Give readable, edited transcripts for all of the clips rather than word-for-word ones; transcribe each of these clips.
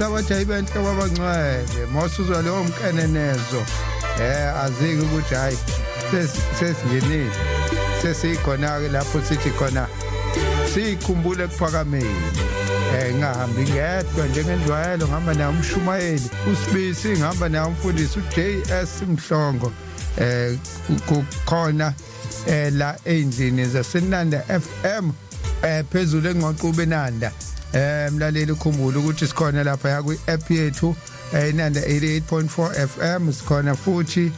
Yesabatha ibenhle kwabangcwele. Mawusuzwa leyo mkenenezo, azike ukuthi hayi, sesingenile, sesikhona ke lapho sithi khona sikhumbule ekuphakameni. Ngingahambi ngedwa njengenjwayelo, ngihamba naye umshumayeli uSibisi, ngihamba naye umfundisi uJS Mhlongo. Kukhona la endlini zaseNanda FM, phezulu engqoqube eNanda. Mlaleli, ukhumbule ukuthi sikhona lapha ya kwi app yethu, Inanda 88.4 FM. Sikhona futhi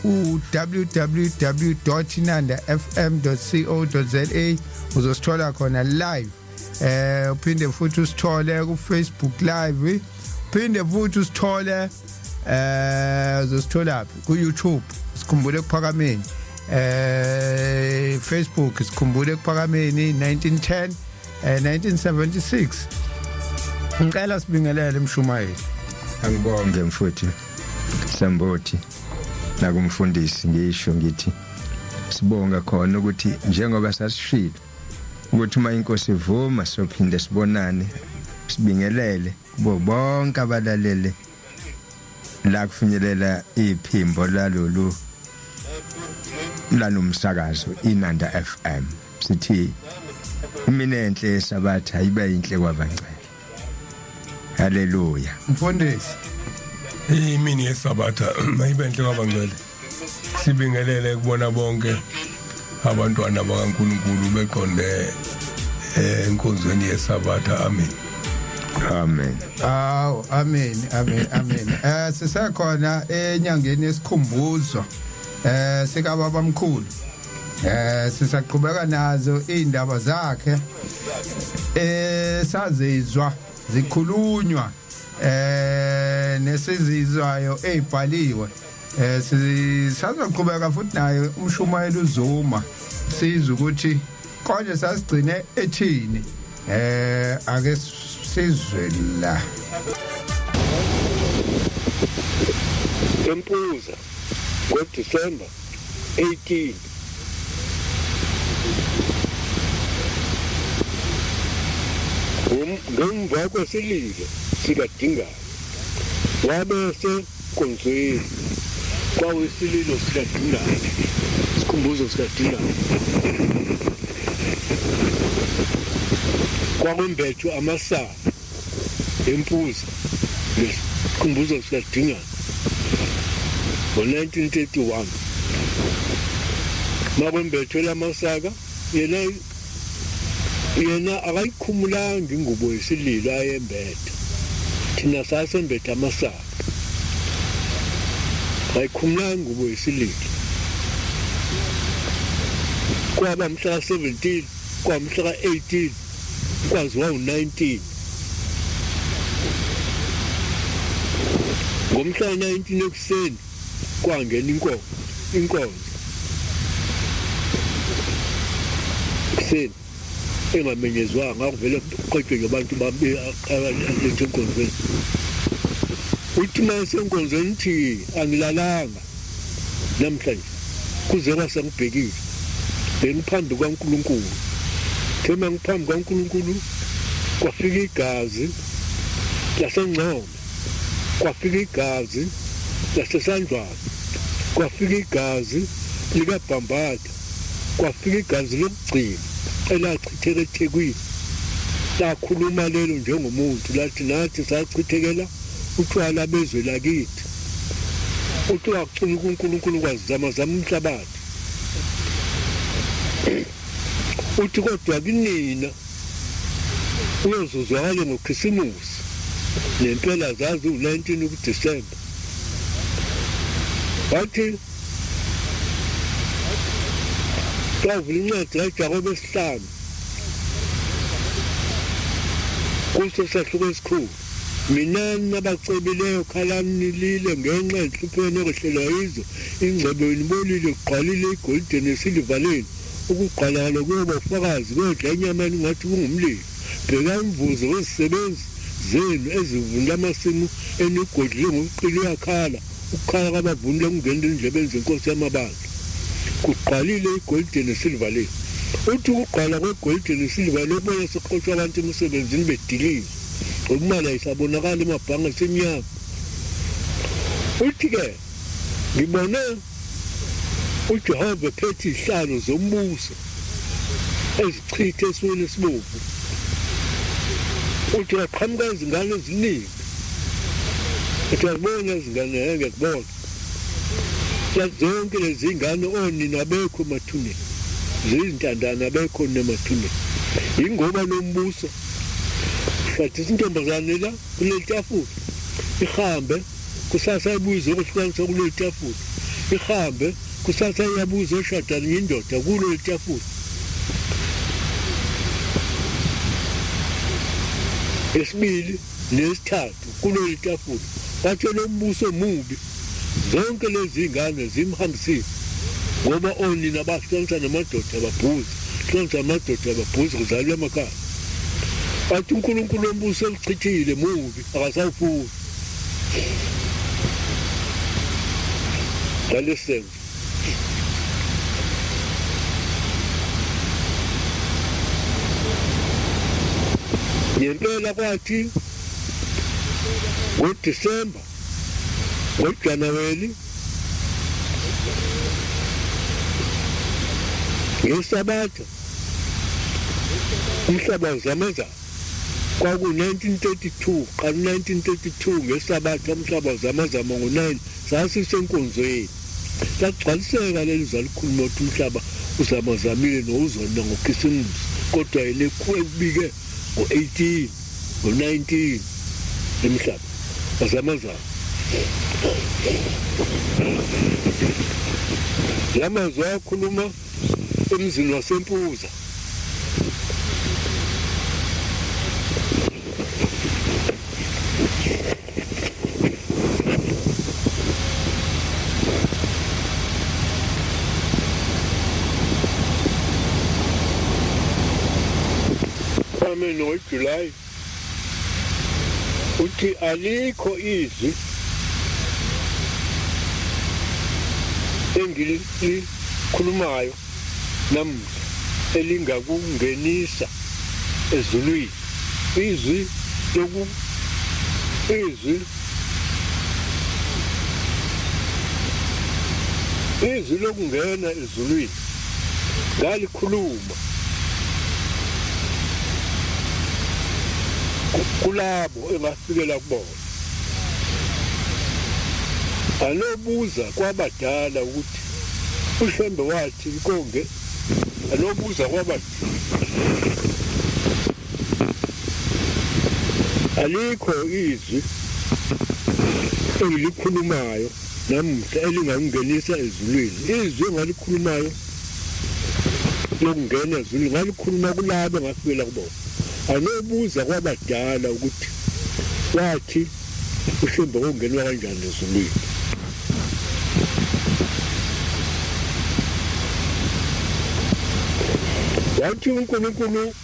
ku www.inandafm.co.za, uzosithola khona live. Uphinde futhi usithole ku Facebook Live, uphinde futhi usithole, uzosithola ku YouTube, Sikhumbule Ekuphakameni. Facebook, Sikhumbule Ekuphakameni 1910 1976. Ngicela sibingelele, mshumayeli. Angibonge, mfuthu Sambothi, nakumfundisi. Ngisho ngithi sibonga khona ukuthi njengoba sasishilo ukuthi uma inkosi ivuma sophinde sibonane, sibingelele kubo bonke abalalele la kufinyelela iphimbo lalolu lalomsakazo Inanda FM. Sithi imini enhle yesabatha ibe inhle kwabangcwele. Haleluya. Mfundisi. Imini yesabatha mayibe enhle kwabangcwele. Sibingelele kubona bonke abantwana bakaNkulunkulu beqonde enkonzweni yesabatha. Amen. Amen. Aw, amen, amen, amen. Sisekhona enyangeni esikhumbuzo sika baba mkhulu. Sisaqhubeka nazo indaba zakhe sazizwa zikhulunywa, nesizizwayo ezibhaliwe. Sisazoqhubeka futhi naye umshumayeli uZuma, sizwe ukuthi konje sasigcine ethini. Ake sizwe la. Empuza ngoDisemba 18, ngemva kwesililo sikaDingane, wabe esenkonzweni. Kwakuyisililo sikaDingane, isikhumbuzo sikaDingane. Kwakwembethwe amasaka empuza ngesikhumbuzo sikaDingane ngo-1931. Makwembethwe lamasaka, yena akayikhumulanga ingubo yesililo ayembethe. Thina sasembethe amasaka, ayikhumulanga ingubo yesililo. Kwaba mhla ka-17, kwamhla ka-18, kwaziwa u-19. Ngomhla ka-19 ekuseni kwangena inkonzo ekuseni engamenyezwanga, akuvele kuqedwe nje abantu abalethe enkonzweni. Uthi uma esenkonzweni uthi, "Angilalanga namhlanje kuze kwase ngibhekile, bengiphambi kwaNkulunkulu. Thema ngiphambi kwaNkulunkulu, kwafika igazi laseNgcome, kwafika igazi laseSandlwana, kwafika igazi likaBhambatha, kwafika igazi lokugcina elachitheka eThekwini. Lakhuluma lelo njengomuntu, lathi nathi sachithekela utshwala bezwe lakithi." Uthi wakucina kuNkulunkulu kwazama zama umhlabathi. Uthi kodwa kinina uyozuzwakale ngoKhisimusi. Nempela zazi u-19 kuDisemba. Wathi wavula incwadi kaJakobe esihlanu kuso sahluko esikhulu. "Minani abacebileyo, khalani nilile ngenxa yenhlupheko ekwehlelwa yizo. Ingcebo yenu ibolile, kugqwalile igolide nesiliva lenu. Ukugqwala kwalo kuyoba ufakazi, kuyodla inyama yenu ngathi kungumlilo. Bheka umvuzo wezisebenzi zenu ezivunula amasimu enigodlile ngobuqili uyakhala, ukukhala kwabavunula kungena endlebeni zeNkosi yamabandla. Kugqwalile igolide nesiliva lenu." Uthi ukugqwala kwegolide nesiliva lokubona sekuxoshwa abantu emsebenzini bedilizwa. Ngoba imali ayisabonakali emabhange simnyama. Uthi-ke ngibone uJehova ephethe izihlalo zombuso ezichithe esweni esibomvu. Uthi waqhamuka izingane eziningi. Uthi uyazibona izingane ngiyazibona. Zonke lezi ngane onina abekho emathuneni. Ziyizintandane abekho nemathuneni. Yingoba lo mbuso ushadisa intombazane la kuleli tafula ihambe kusasa ibuye izokuhlukanisa kuleli tafula ihambe kusasa iyabuza oshada nenye indoda kuleli tafula. Esibili nesithathu kuleli tafula batshela umbuso mubi zonke lezi ngane zimhambisile ngoba onina bahlukanisa namadoda ababhuzi hlukanisa amadoda ababhuzi kuzalwa emakhaya. Bathi uNkulunkulu wombuso elichithile mubi akasawufuni ngalesi senzo. Ngempela kwathi ngoDisemba ngoJanuwari ngeSabatha umhlaba uzamazama kwaku-1932 qala 1932 ngeSabatha umhlaba uzamazama ngo-9 sasisenkonzweni lagcwaliseka leli zwi alikhuluma ukuthi umhlaba uzamazamile nowuzona ngoKhisimusi kodwa yena ekubike ngo-18 ngo-19 emhlaba wazamazama. La mazwi akhuluma emzini waseMpuza. Amen ngoJuly uthi alikho izwi engilikhulumayo namuhla elingakungenisa ezulwini izwi loku izwi izwi lokungena ezulwini ngalikhuluma kulabo engafikela kubona. Alobuza kwabadala ukuthi uShembe wathi konge alobuza kwabadala alikho izwi engilikhulumayo namuhla elingakungenisa ezulwini. Izwi engalikhulumayo lokungena ezulwini ngalikhuluma kulabo engafikela kubona. Anobuza kwabadala ukuthi wathi uShembe kongenwa kanjani ezulwini. Wathi uNkulunkulu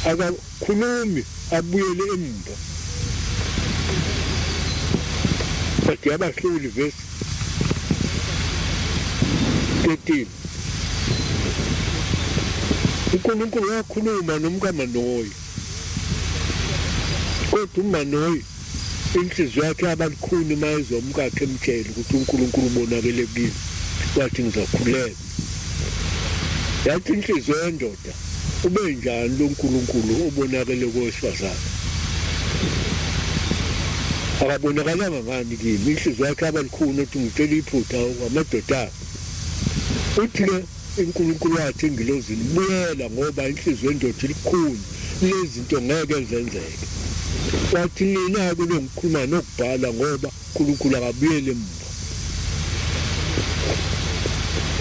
akakhulumi abuyele emumva. But yabahluli verse 13. uNkulunkulu wakhuluma nomkaManoyi kodwa uManoyi inhliziyo yakhe yaba lukhuni uma ezwa umkakhe emtshela ukuthi uNkulunkulu ubonakele kimi wathi ngizokhuleka. Yathi inhliziyo yendoda ube njani lo nkulunkulu obonakele kowesifazane akabonakalanga ngani kimi? Inhliziyo yakhe yaba lukhuni ethi ngitshela iphutha amadoda. Uthi-ke uNkulunkulu wathi engilozini buyela ngoba inhliziyo yendoda ilikhuni lezi zinto ngeke zenzeke. Wathi nina-ke lo ngikhuluma nokubhala ngoba uNkulunkulu akabuyeli emuva.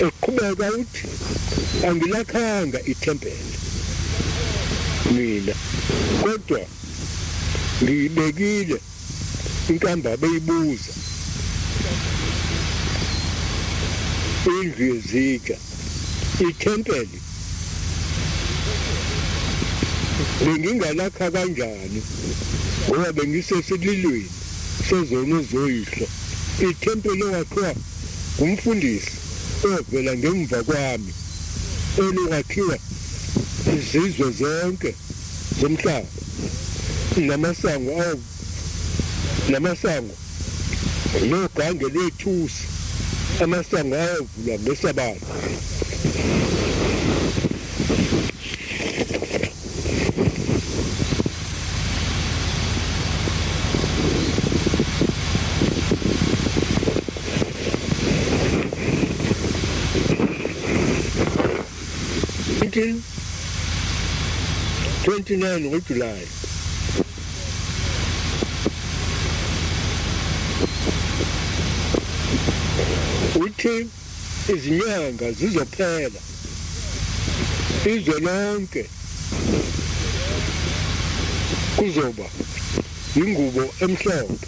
Eqhubeka uthi angilakhanga ithempeli mina kodwa ngiyibekile inkamba abeyibuza indlu yezitsha ithempeli bengingalakha kanjani ngoba bengisesililweni sezono zoyihlo ithempeli owakhiwa ngumfundisi ovela ngemva kwami elokwakhiwa izizwe zonke zomhlaba. Namasango awu namasango nogange lwethusi amasango ayovulwa ngesabatha. 29 ngoJulayi. Uthi izinyanga zizophela izwe lonke kuzoba ingubo emhlophe.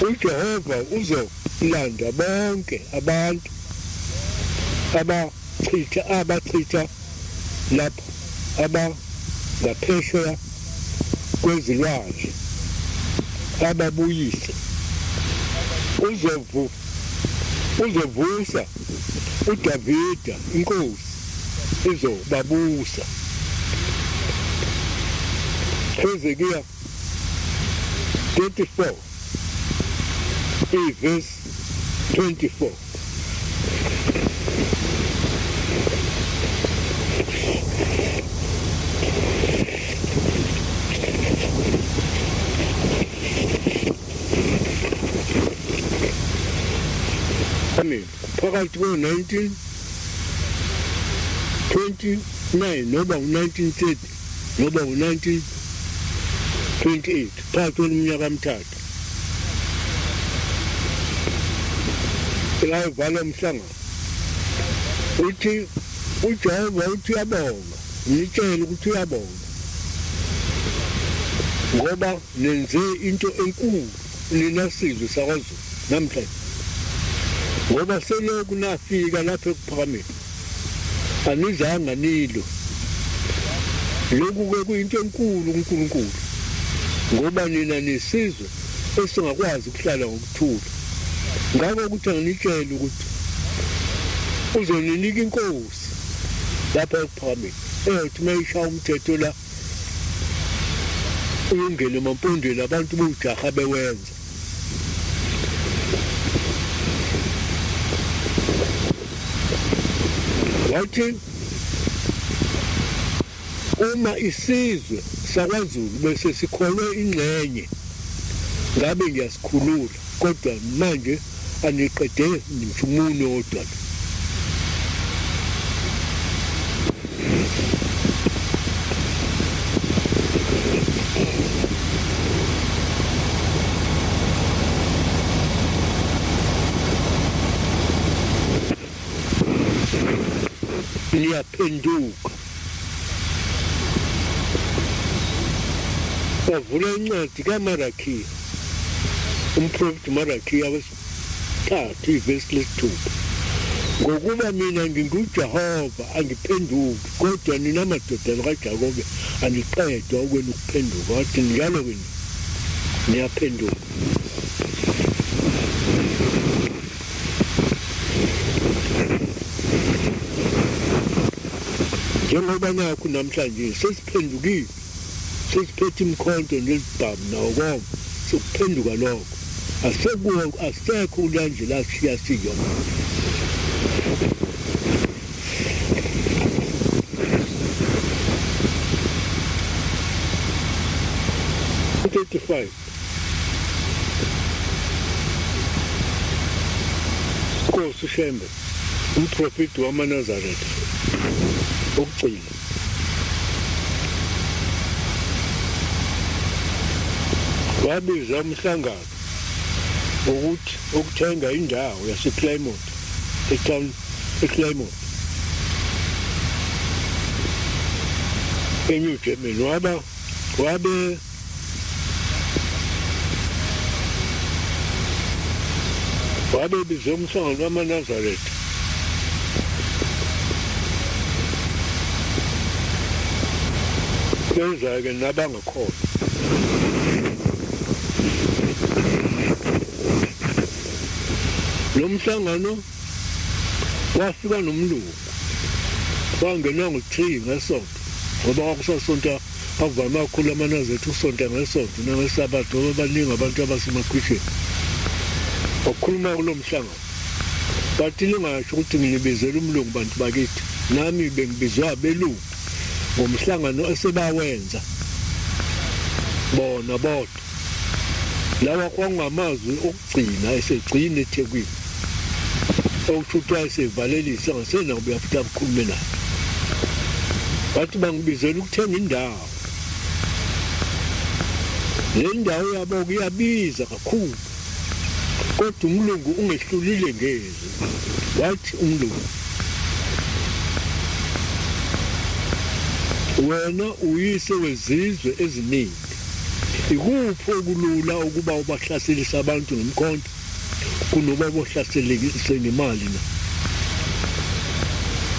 uJehova uzolanda bonke abantu abachitha abachitha lapho abangaphesheya kwezilwandle ababuyise. Uzovu uzovusa uDavida inkosi izobabusa. Hezekiya 34 ivesi 24. Amen. Phakathi ko-1929 noba u-1930 noba u-1928 phakathi kweminyaka emithathu Ngayivala umhlangano. Uthi uJehova uthi uyabonga, ngitshele ukuthi uyabonga. Ngoba nenze into enkulu nina sizwe sakwaZulu namhlanje. Ngoba selokhu nafika lapha ekuphakameni anizanga nilo. Lokhu ke kuyinto enkulu kuNkulunkulu ngoba nina nisizwe esingakwazi ukuhlala ngokuthula. Ngakho ukuthi anginitshele ukuthi uzoninika inkosi lapha ekuphakameni eyothi uma ishaya umthetho la uyongena emampondweni abantu bewujaha bewenza. Wathi uma isizwe sakwaZulu bese sikholwe ingxenye ngabe ngiyasikhulula kodwa manje aniqede ngisho umunwe wodwa lo. Niyaphenduka. Wavula incwadi kaMarakiya, umprofethi Marakiya wesithathu, ivesi lesithupha. Ngokuba mina nginguJehova, angiphenduki, kodwa nina madodana kaJakobe aniqedwa okwenu ukuphenduka. Wathi njalo-ke niyaphenduka. Njengoba nakhu namhlanje sesiphendukile, sesiphethe imikhonto nezibhamu nawo konke, sekuphenduka lokho. Asekuwo asekho kuleya ndlela asishiya siyona. 35 Nkosi uShembe, umprofeti wamaNazaretha okugcina. Wabiza umhlangano wokuthi ukuthenga indawo yaseClaymont etown eClaymont eNew Germany waba wabe Wabe bize umhlangano wamaNazaretha. Beza-ke nabangakholwa. Lo mhlangano wafika nomlungu wangenwa ngo-3 ngesonto ngoba kwakusasonta Akuvame kakhulu amaNazaretha ukusonta ngeSonto nangeSabatha ngoba baningi abantu abasemakhwishini. Wakhuluma kulo mhlangano. Bathi ningasho ukuthi nginibizela umlungu bantu bakithi. Nami bengibizwa abelungu ngomhlangano esebawenza bona bodwa. Lawa kwakungamazwi okugcina esegcina eThekwini. Okusho ukuthi wayesevalelisa engasenakubuya futhi akhulume naye. Bathi bangibizela ukuthenga indawo. Le ndawo yabo kuyabiza kakhulu. Kodwa umlungu ungehlulile ngezwi. Wathi umlungu, Wena uyise wezizwe eziningi. Ikuphi okulula ukuba ubahlaselise abantu ngomkhonto kunoba ubahlaselise ngemali na?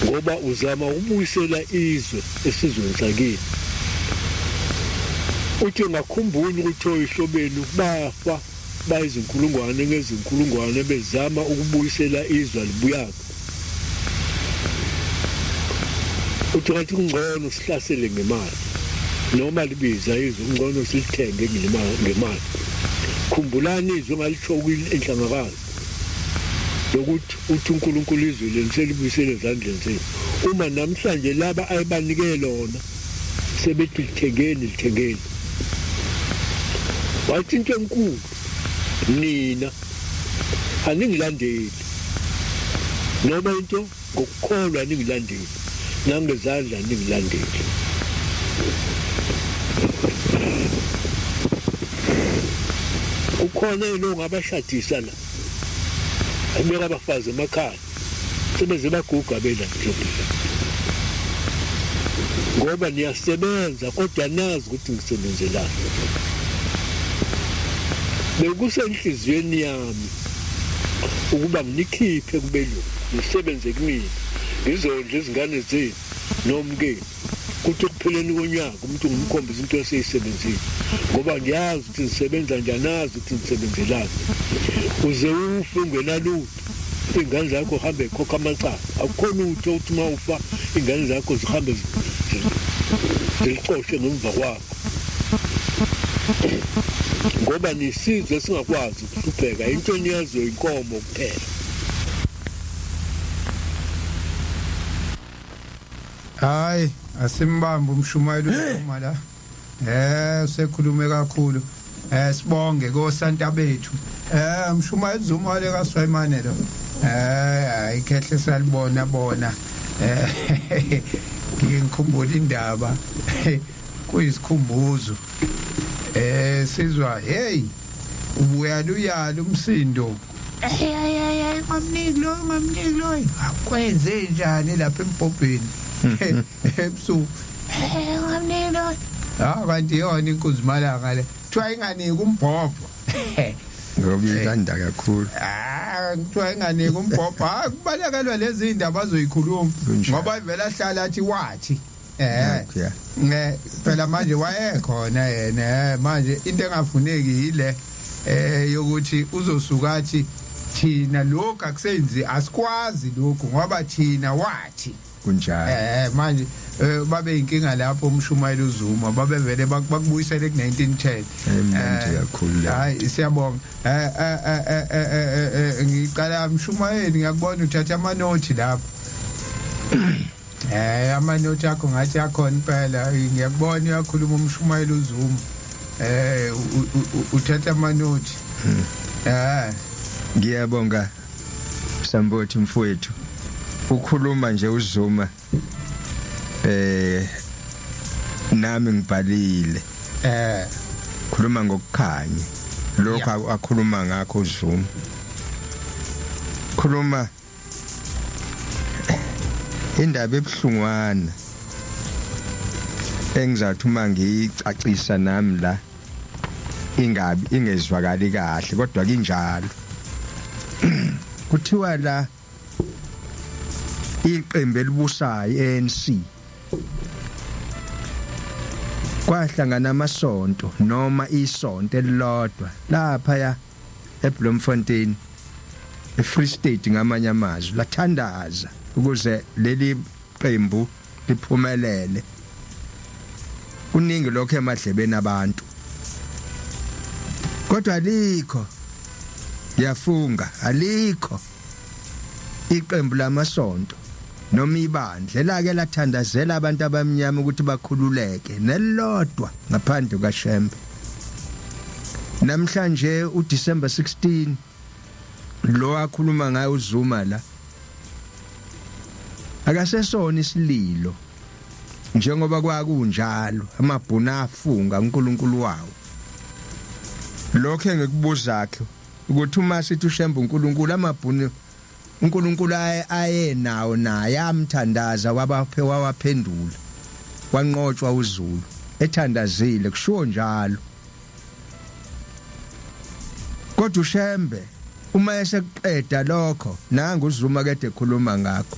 Ngoba uzama ukubuyisela izwe esizweni sakini. Uthi ungakhumbula ukuthi oyihlo benu bafa bayizinkulungwane ngezinkulungwane bezama ukubuyisela izwe alibuyanga. Uthi ngathi kungcono sihlasele ngemali noma libiza izwe kungcono silithenge ngemali. Khumbulani izwi engalisho kwinhlangakazi lokuthi uthi uNkulunkulu izwe lenu selibuyisele ezandleni zenu. Uma namhlanje laba ayebanike lona sebethi lithengeni lithengeni. Wathi into enkulu nina aningilandeli noma into ngokukholwa aningilandeli nangezandla aningilandeli kukhona yini ongabashadisa la abeka abafazi emakhaya sebeze baguga bela nje ngoba niyasebenza kodwa nazi ukuthi ngisebenzelani bekusenhliziyweni yami ukuba nginikhiphe kubelungu nisebenze kumina ngizondla izingane zenu nomkenu kuthi ekupheleni konyaka umuntu ngimkhombisa into eseyisebenzile ngoba ngiyazi ukuthi ngisebenza njani azi ukuthi ngisebenzelani uze ufe ungenalutho iy'ngane zakho uhambe zikhokha amacala akukho lutho ukuthi uma ufa iy'ngane zakho zihambe zilicoshe ngemva kwakho ngoba nisizwe singakwazi ukuhlupheka into eniyaziyo inkomo kuphela. Hayi asimbambe umshumayeli uma la. Eh sekhulume kakhulu. Eh sibonge kosanta bethu. Eh mshumayeli Zuma wale kaSwayimane lo. Eh hayi khehle salibona bona. Eh ngikhumbula indaba kuyisikhumbuzo. Eh sizwa hey ubuya luyala umsindo. Hey hey hey ngamniki lo ngamniki lo akwenze njani lapha embhobheni ebusuku hey ngamniki lo ha kanti yona inkunzimalanga le kuthiwa inganiki umbhobho ngoba uyithanda kakhulu ah kuthiwa inganiki umbhobho hayi kubalekelwa lezi ndaba azoyikhuluma ngoba ivela ahlala athi wathi eh ne phela manje wayekhona yena eh manje into engafuneki yile eh yokuthi uzosuka athi thina lokhu akusenzi asikwazi lokhu ngoba thina wathi kunjalo eh manje eh, babe inkinga lapho umshumayeli uZuma babevele bakubuyisele ku 1910 emnandi eh, kakhulu hayi siyabonga eh eh eh ngiqala mshumayeli ngiyakubona uthatha amanothi lapho Eh amanothi akho ngathi akhona impela ngiyakubona uyakhuluma umshumayeli uZuma. Eh uthatha amanothi. Hmm. Eh ngiyabonga Sambothi mfowethu. Ukhuluma nje uZuma eh nami ngibhalile. Eh khuluma ngokukhanya lokho akhuluma ngakho uZuma. Khuluma Indaba ebuhlungwana engizathi uma ngiyicacisa nami la ingabi ingezwakali kahle kodwa kinjalo kuthiwa la iqembu elibusayo ANC kwahlangana amasonto noma isonto elilodwa lapha ya eBloemfontein eFree State ngamanye amazwi lathandaza ukuze leli qembu liphumelele. Kuningi lokho emadlebeni abantu. Kodwa alikho ngiyafunga alikho iqembu lamasonto noma ibandla elake lathandazela abantu abamnyama ukuthi bakhululeke nelilodwa ngaphandle kaShembe. Namhlanje uDecember 16 lo akhuluma ngayo uZuma la akasesona isililo njengoba kwakunjalo amabhuna afunga uNkulunkulu wawo. Lokho engikubuza khe ukuthi uma sithi uShembe uNkulunkulu amabhunu uNkulunkulu ayenawo naye amthandaza wabaphe wawaphendula wanqotshwa uZulu ethandazile kushiwo njalo. Kodwa uShembe uma esekuqeda lokho nangu uZuma kade ekhuluma ngakho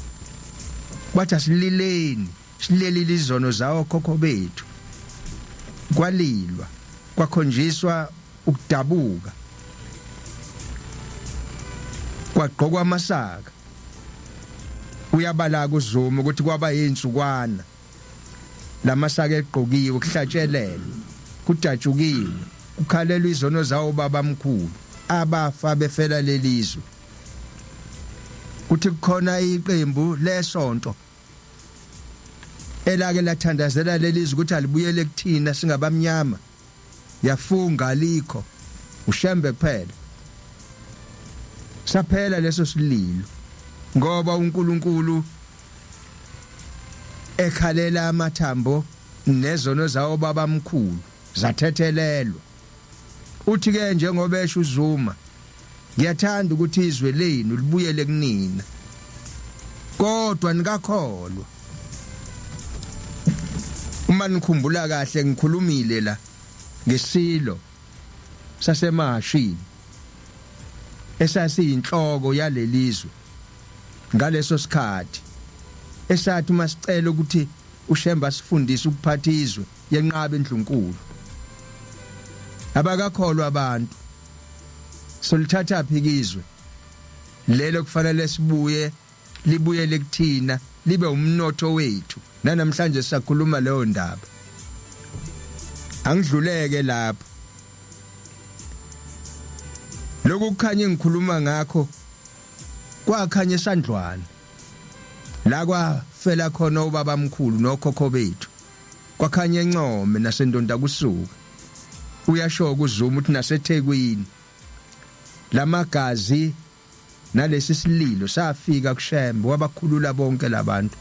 wathi asilileni silelile izono zawo khokho bethu. Kwalilwa kwakhonjiswa ukudabuka kwagqokwa amasaka. Uyabala kuZuma ukuthi kwaba yinsukwana lamasaka egqokiwe kuhlatshelelwe kudatshukiwe kukhalelwa izono zawo babamkhulu abafa befela lelizwe. Kuthi kukhona iqembu lesonto elake lathandazela lelizwe ukuthi alibuyele kuthina singabamnyama. Yafunga alikho uShembe kuphela. Saphela leso sililo ngoba uNkulunkulu ekhalela amathambo nezono zawo babamkhulu zathethelelwa. Uthi ke njengoba esho uZuma ngiyathanda ukuthi izwe lenu libuyele kunina kodwa nikakholwa. Uma nikhumbula kahle ngikhulumile la ngesilo sasemahashini esasiyinhloko yalelizwe ngaleso sikhathi esathi uma sicela ukuthi uShembe asifundise ukuphatha izwe yenqaba indlunkulu. Abakakholwa abantu. Solithatha phi izwe lelo kufanele sibuye libuyele kuthina libe umnotho wethu. Nanamhlanje sisakhuluma leyo ndaba. Angidluleke lapho. Lokhu kukhanya engikhuluma ngakho kwakhanya esandlwana la kwafela khona ubabamkhulu nokhokho bethu. Kwakhanya eNcome naseNdondakusuka. Uyasho kuZuma ukuthi naseThekwini lamagazi nalesi sililo safika kuShembe wabakhulula bonke labantu.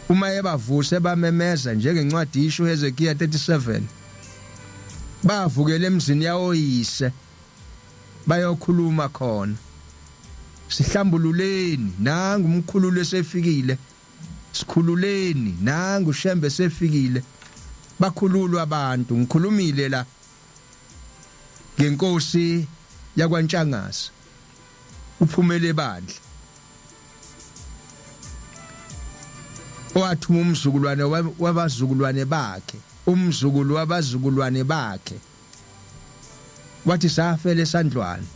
Uma ebavuse bamemeza njengencwadi isho Hezekiya 37 bavukela emzini yawoyise bayokhuluma khona. Sihlambululeni nangu umkhululo esefikile. Sikhululeni nangu Shembe sefikile bakhululwa abantu. Ngikhulumile la ngenkosi yakwaNtshangase uphumele ebandla owathuma umzukulwane wabazukulwane bakhe umzukulu wabazukulwane bakhe wathi safela esandlwana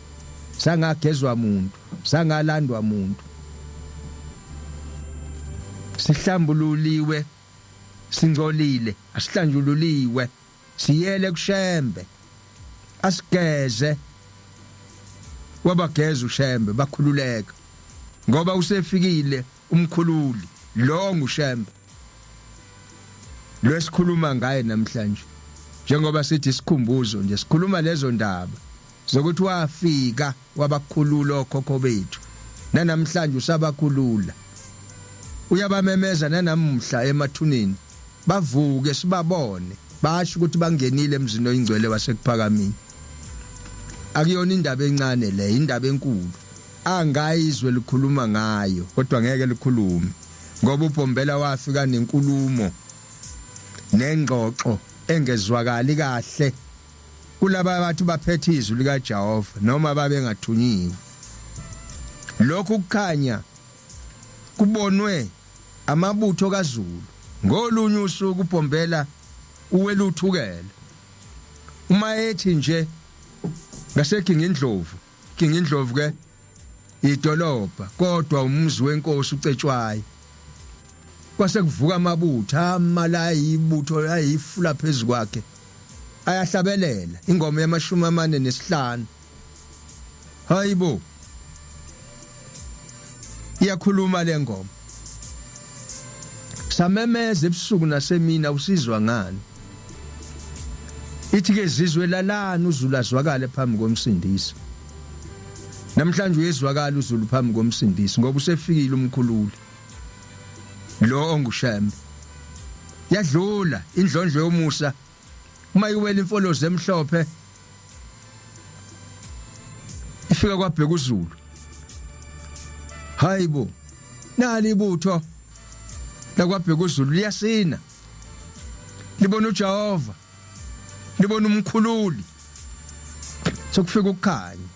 sangagezwa muntu sangalandwa muntu sihlambululiwe singcolile asihlanjululiwe siyele kuShembe asigeze. Wabageza uShembe bakhululeka ngoba usefikile umkhululi lo nguShembe lo esikhuluma ngaye namhlanje. Njengoba sithi isikhumbuzo nje sikhuluma lezo ndaba zokuthi wafika wabakhulula okhokho bethu nanamhlanje usabakhulula uyabamemeza nanamuhla emathuneni bavuke sibabone basho ukuthi bangenile emzini oyingcwele wasekuphakameni. Akuyona indaba encane le indaba enkulu angayizwe likhuluma ngayo kodwa ngeke likhulume ngoba uBhombela wafika nenkulumo nengxoxo engezwakali kahle kulaba abathi baphethe izwi likaJehova noma babengathunyiwe. Lokhu kukhanya kubonwe amabutho kaZulu ngolunye usuku uBhombela uweluthukela uma ethi nje ngaseGingindlovu. Gingindlovu ke idolobha kodwa umuzi wenkosi uCetshwayo. Kwase kuvuka amabutho amala ayibutho ayifula phezukwakhe ayahlabelela ingoma yamashumi 45. Hayibo, iyakhuluma le ngoma. Samemeza ebusuku nasemina, usizwa ngani? Ithi ke zizwe lalana, uZulu azwakale phambi komsindisi. Namhlanje uyezwakala uZulu phambi komsindisi ngoba usefikile umkhululi lo onguShembe. Yadlula indlondlo yomusa uma iwela imfolozi emhlophe ifika kwabheka uZulu. Hayibo, nali ibutho lakwabheka uZulu liyasina, libona uJehova, libona umkhululi, sokufika ukukhanya.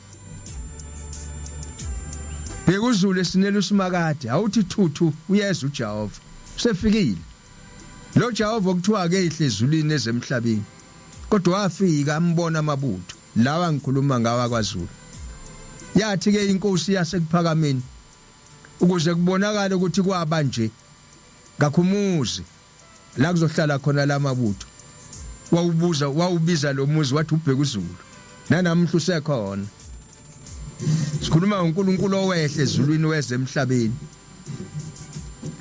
Bheka uZulu esinela uSimakade, awuthi thuthu, uyeza uJehova, usefikile. Lo Jehova okuthiwa ke ihle ezulwini ezemhlabeni, kodwa wafika ambona amabutho lawa ngikhuluma ngawa kwaZulu. Yathi ke inkosi yasekuphakameni ukuze kubonakale ukuthi kwaba nje ngakhumuzi la kuzohlala khona lamabutho, wawubuza wawubiza lo muzi wathi ubheka uZulu, nanamhla usekhona. Sikhuluma ngoNkulunkulu owehle ezulwini weze emhlabeni,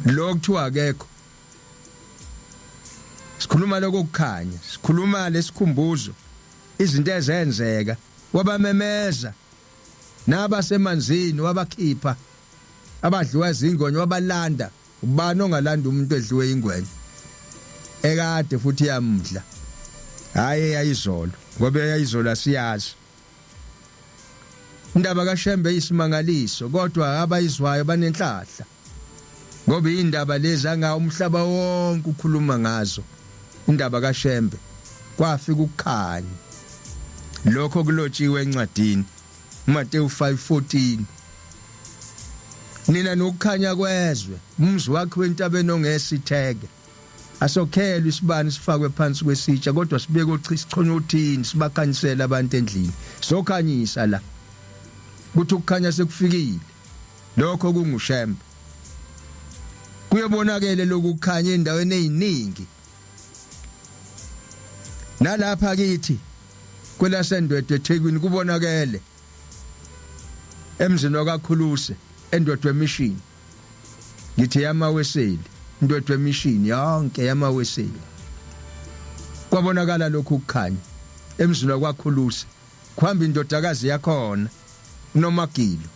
lo kuthiwa akekho. Sikhuluma lokho kukhanya, sikhuluma lesikhumbuzo, izinto ezenzeka. Wabamemeza nabasemanzini, wabakhipha abadliwa izingonywa, wabalanda. Ubani ongalanda umuntu edliwe ingwenya ekade futhi yamdla? Hayi eyayizolo, ngoba eyayizolo asiyazi. Indaba kaShembe isimangaliso, kodwa abayizwayo banenhlahla ngoba indaba lezi anga umhlaba wonke ukhuluma ngazo. Indaba kaShembe, kwafika ukukhanya, lokho kulotshiwe encwadini uMateyu 5:14, nina nokukhanya kwezwe, umzi wakhe wentabeni ongesitheke asokhelwe isibani sifakwe phansi kwesitsha, kodwa sibeke isichonyothini sibakhanyisele abantu endlini. Sokhanyisa la kuthi ukukhanya sekufikile, lokho kunguShembe. Kuyobonakele lokukhanya endaweni eziningi nalapha kithi kwelaseNdwedwe eThekwini, kubonakele emzini wakaKhuluse eNdwedwe Mission. Ngithi yamaweseli, Ndwedwe Mission yonke yamaweseli, kwabonakala lokhu kukhanya emzini wakwaKhuluse. Kuhamba indodakazi yakhona uNomagilo.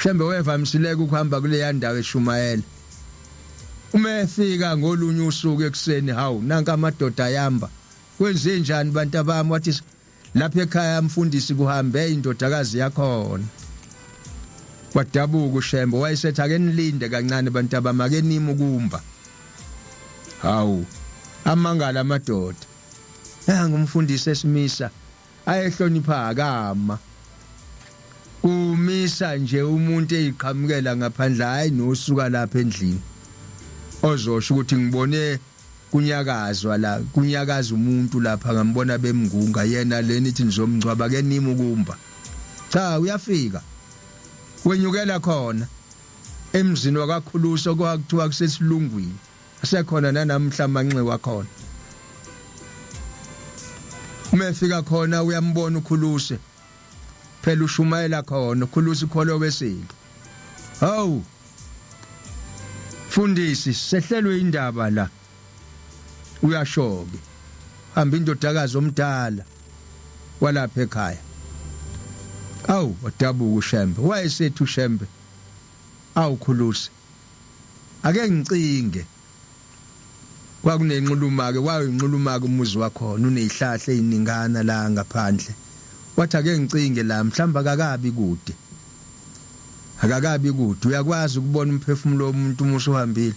Shembe wevamisileka ukuhamba kuleya ndawo eshumayela. Uma efika ngolunye usuku ekuseni, hawu, nanka amadoda ayamba. Kwenze njani bantu abami? Wathi lapha ekhaya mfundisi kuhambe indodakazi yakhona. Kwadabuka uShembe, wayesethi ake nilinde kancane bantu abami, ake nime ukumba. Hawu, amangala amadoda. Nangu umfundisi esimisa, ayehlonipha akama. Kumisa nje umuntu eyiqhamukela ngaphandle, hayi nosuka lapha endlini ozosho ukuthi ngibone kunyakazwa la, kunyakaza umuntu lapha, ngambona bemngunga yena leni ithi nizomngcwaba, ke nimi ukumba. Cha, uyafika wenyukela khona emzini wakaKhuluso, kwakuthiwa kusesilungwini, asekhona nanamhla amanxiwa khona. Uma efika khona uyambona uKhuluse, phela ushumayela khona uKhuluse, ukholo wesilo. Hawu mfundisi, sehlelwe indaba la. Uyasho-ke, hamba indodakazi omdala walapha ekhaya. Awu, wadabuka uShembe, wayesethi uShembe, awu Khuluse, ake ngicinge. Kwakunenxuluma-ke, wawuyinxuluma-ke umuzi wakhona, unezihlahla eziningana la ngaphandle. Wathi ake ngicinge la, mhlawumbe akakabi kude, akakabi kude. Uyakwazi ukubona umphefumulo womuntu uma usuhambile?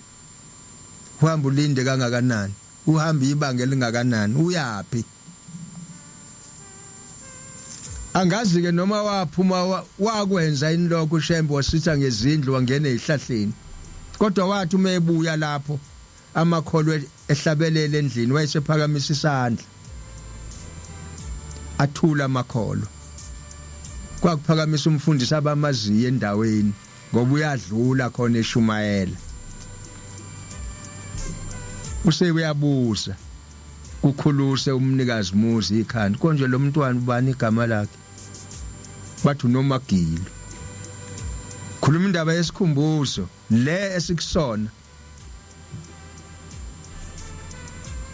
Uhamba ulinde kangakanani? Uhamba ibanga elingakanani? Uyaphi? Angazi ke noma waphuma wakwenza yini lokho uShembe, wasitha ngezindlu wangena ezihlahleni, kodwa wathi uma ebuya lapho amakholwe ehlabelele endlini, wayesephakamisa isandla, athula amakholwa. Kwakuphakamisa umfundisi abamaziyo endaweni ngoba uyadlula khona eshumayela. Usekuyabuza kukhuluse umnikazi muzi ikhanda konje lo mntwana ubani igama lakhe bathi uNomagilo khuluma indaba yesikhumbuzo le esikusona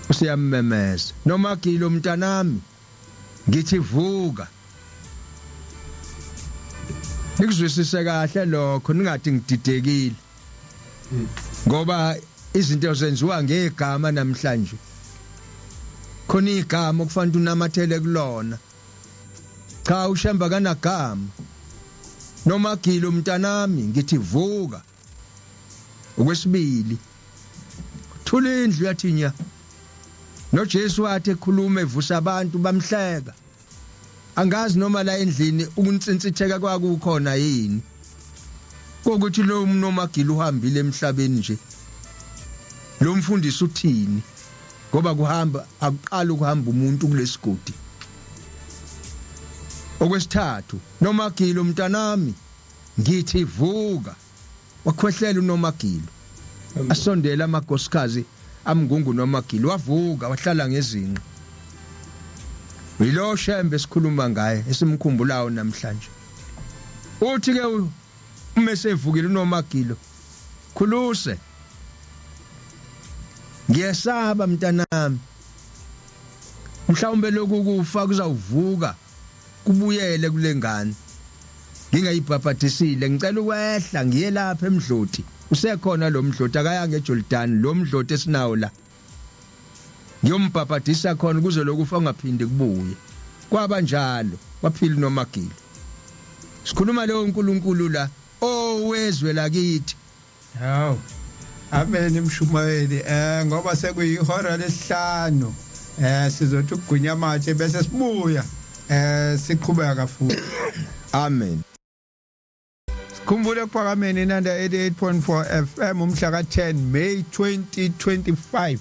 usiyamemeza Nomagilo mntanami ngithi vuka nikuzwisise kahle lokho ningathi ngididekile ngoba izinto zenziwa ngegama namhlanje khona igama okufanele unamathele kulona cha ushemba kanagama noma gilo mntanami ngithi vuka okwesibili thula indlu yathi nya noJesu wathi ekhuluma evusa abantu bamhleka angazi noma la endlini ukuntsinsitheka kwakukhona yini kokuthi lo mnomagila uhambile emhlabeni nje lo mfundisi uthini ngoba kuhamba akuqala ukuhamba umuntu kulesigodi okwesithathu nomagilo mntanami ngithi vuka wakhwehlela unomagilo asondela amakhosikazi amngungu nomagilo wavuka wahlala ngezinqa yilo shembe esikhuluma ngaye esimkhumbulayo namhlanje uthi ke uma esevukile unomagilo khuluse ngiyesaba mntanami mhlawumbe lokhu kufa kuzawuvuka kubuyele kulengane ngingayibhabhadisile ngicela ukwehla ngiye lapha emdloti usekhona lo mdloti akayanga eJordan lo mdloti esinawo la ngiyombhabhadisa khona kuze lokufa ungaphindi kubuye kwaba njalo waphila uNomagilo sikhuluma leyo uNkulunkulu la owezwe lakithi Hawu. Amen mshumayeli. Eh ngoba sekuyihora lesihlanu. Eh sizothi ukugunya amatshe bese sibuya. Eh siqhubeka futhi. Amen. Sikhumbule ekuphakameni inanda 88.4 FM umhla ka-10 May 2025.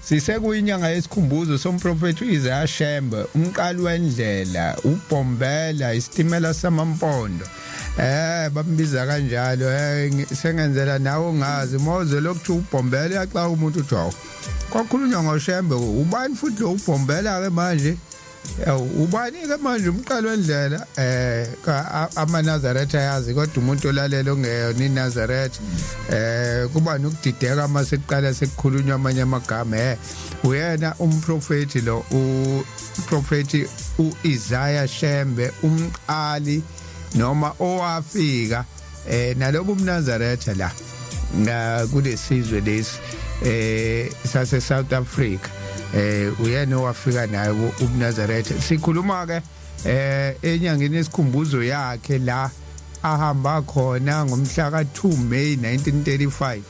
Sisekuyinyanga yesikhumbuzo somprofethi uIsaiah Shembe, umqali wendlela, ubhombela isitimela samampondo. Eh bambiza kanjalo eh sengenzela nawe ungazi mawuze lokuthiwa ubhombela uyaxaka umuntu uthi hawu. Kwakhulunywa ngoShembe ubani futhi lo ubhombela ke manje? Yawu ubani ke manje umqali wendlela eh amaNazaretha yazi kodwa umuntu olalela ongeyona iNazaretha eh kuba nokudideka uma sekuqala sekukhulunywa amanye amagama eh uyena umprofeti lo uprofeti uIsaiah Shembe umqali noma owafika eh nalobu umNazaretha la na kulesizwe lesi eh sase South Africa eh uyena owafika naye ubuNazaretha sikhuluma ke eh enyangeni esikhumbuzo yakhe la ahamba khona ngomhla ka2 May 1935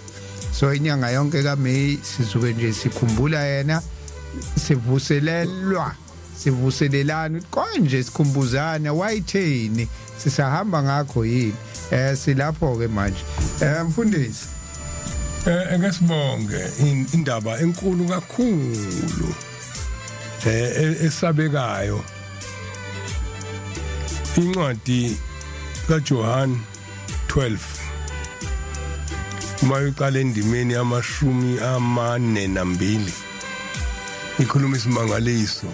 so inyanga yonke kaMay sizuke nje sikhumbula yena sivuselelwa sivuselelana ukuthi konje sikhumbuzana wayitheni sisahamba ngakho yini eh silapho ke manje eh mfundisi eh ake sibonge indaba enkulu kakhulu eh e, esabekayo incwadi kaJohn 12 uma uqala endimeni yamashumi amane nambili ikhuluma isimangaliso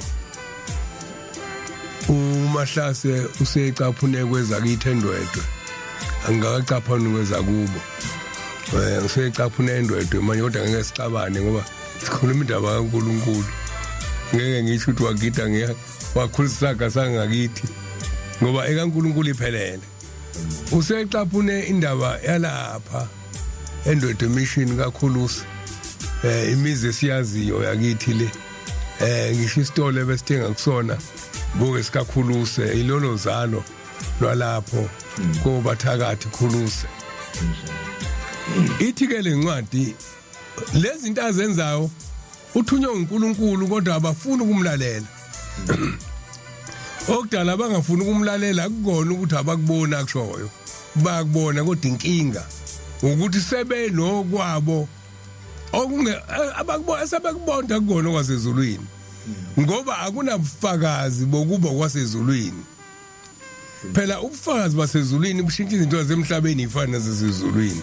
umahlase usecaphune kwezakithi endwedwe angikacaphani kwezakubo eh usecaphune endwedwe manje kodwa ngeke sixabane ngoba sikhuluma indaba kaNkuluNkulu ngeke ngisho ukuthi wagida ngiya wakhulisa isaga sangakithi ngoba ekaNkuluNkulu iphelele usecaphune indaba yalapha endwedwe mission kakhulusi eh imizi esiyaziyo yakithi le eh ngisho isitolo ebesithenga kusona buke sikakhuluse ilolo zalo lwalapho kobathakathi khuluse ithi ke lencwadi lezi zinto azenzayo uthunywe uNkulunkulu kodwa abafuni ukumlalela okudala abangafuni ukumlalela akukona ukuthi abakuboni akushoyo bayakubona kodwa inkinga ukuthi sebenokwabo okunge abakubona sebekubonda kukona okwasezulwini ngoba akunabufakazi bokuba kwasezulwini phela ubufakazi basezulwini bushintsha izinto zasemhlabeni ifana nasezulwini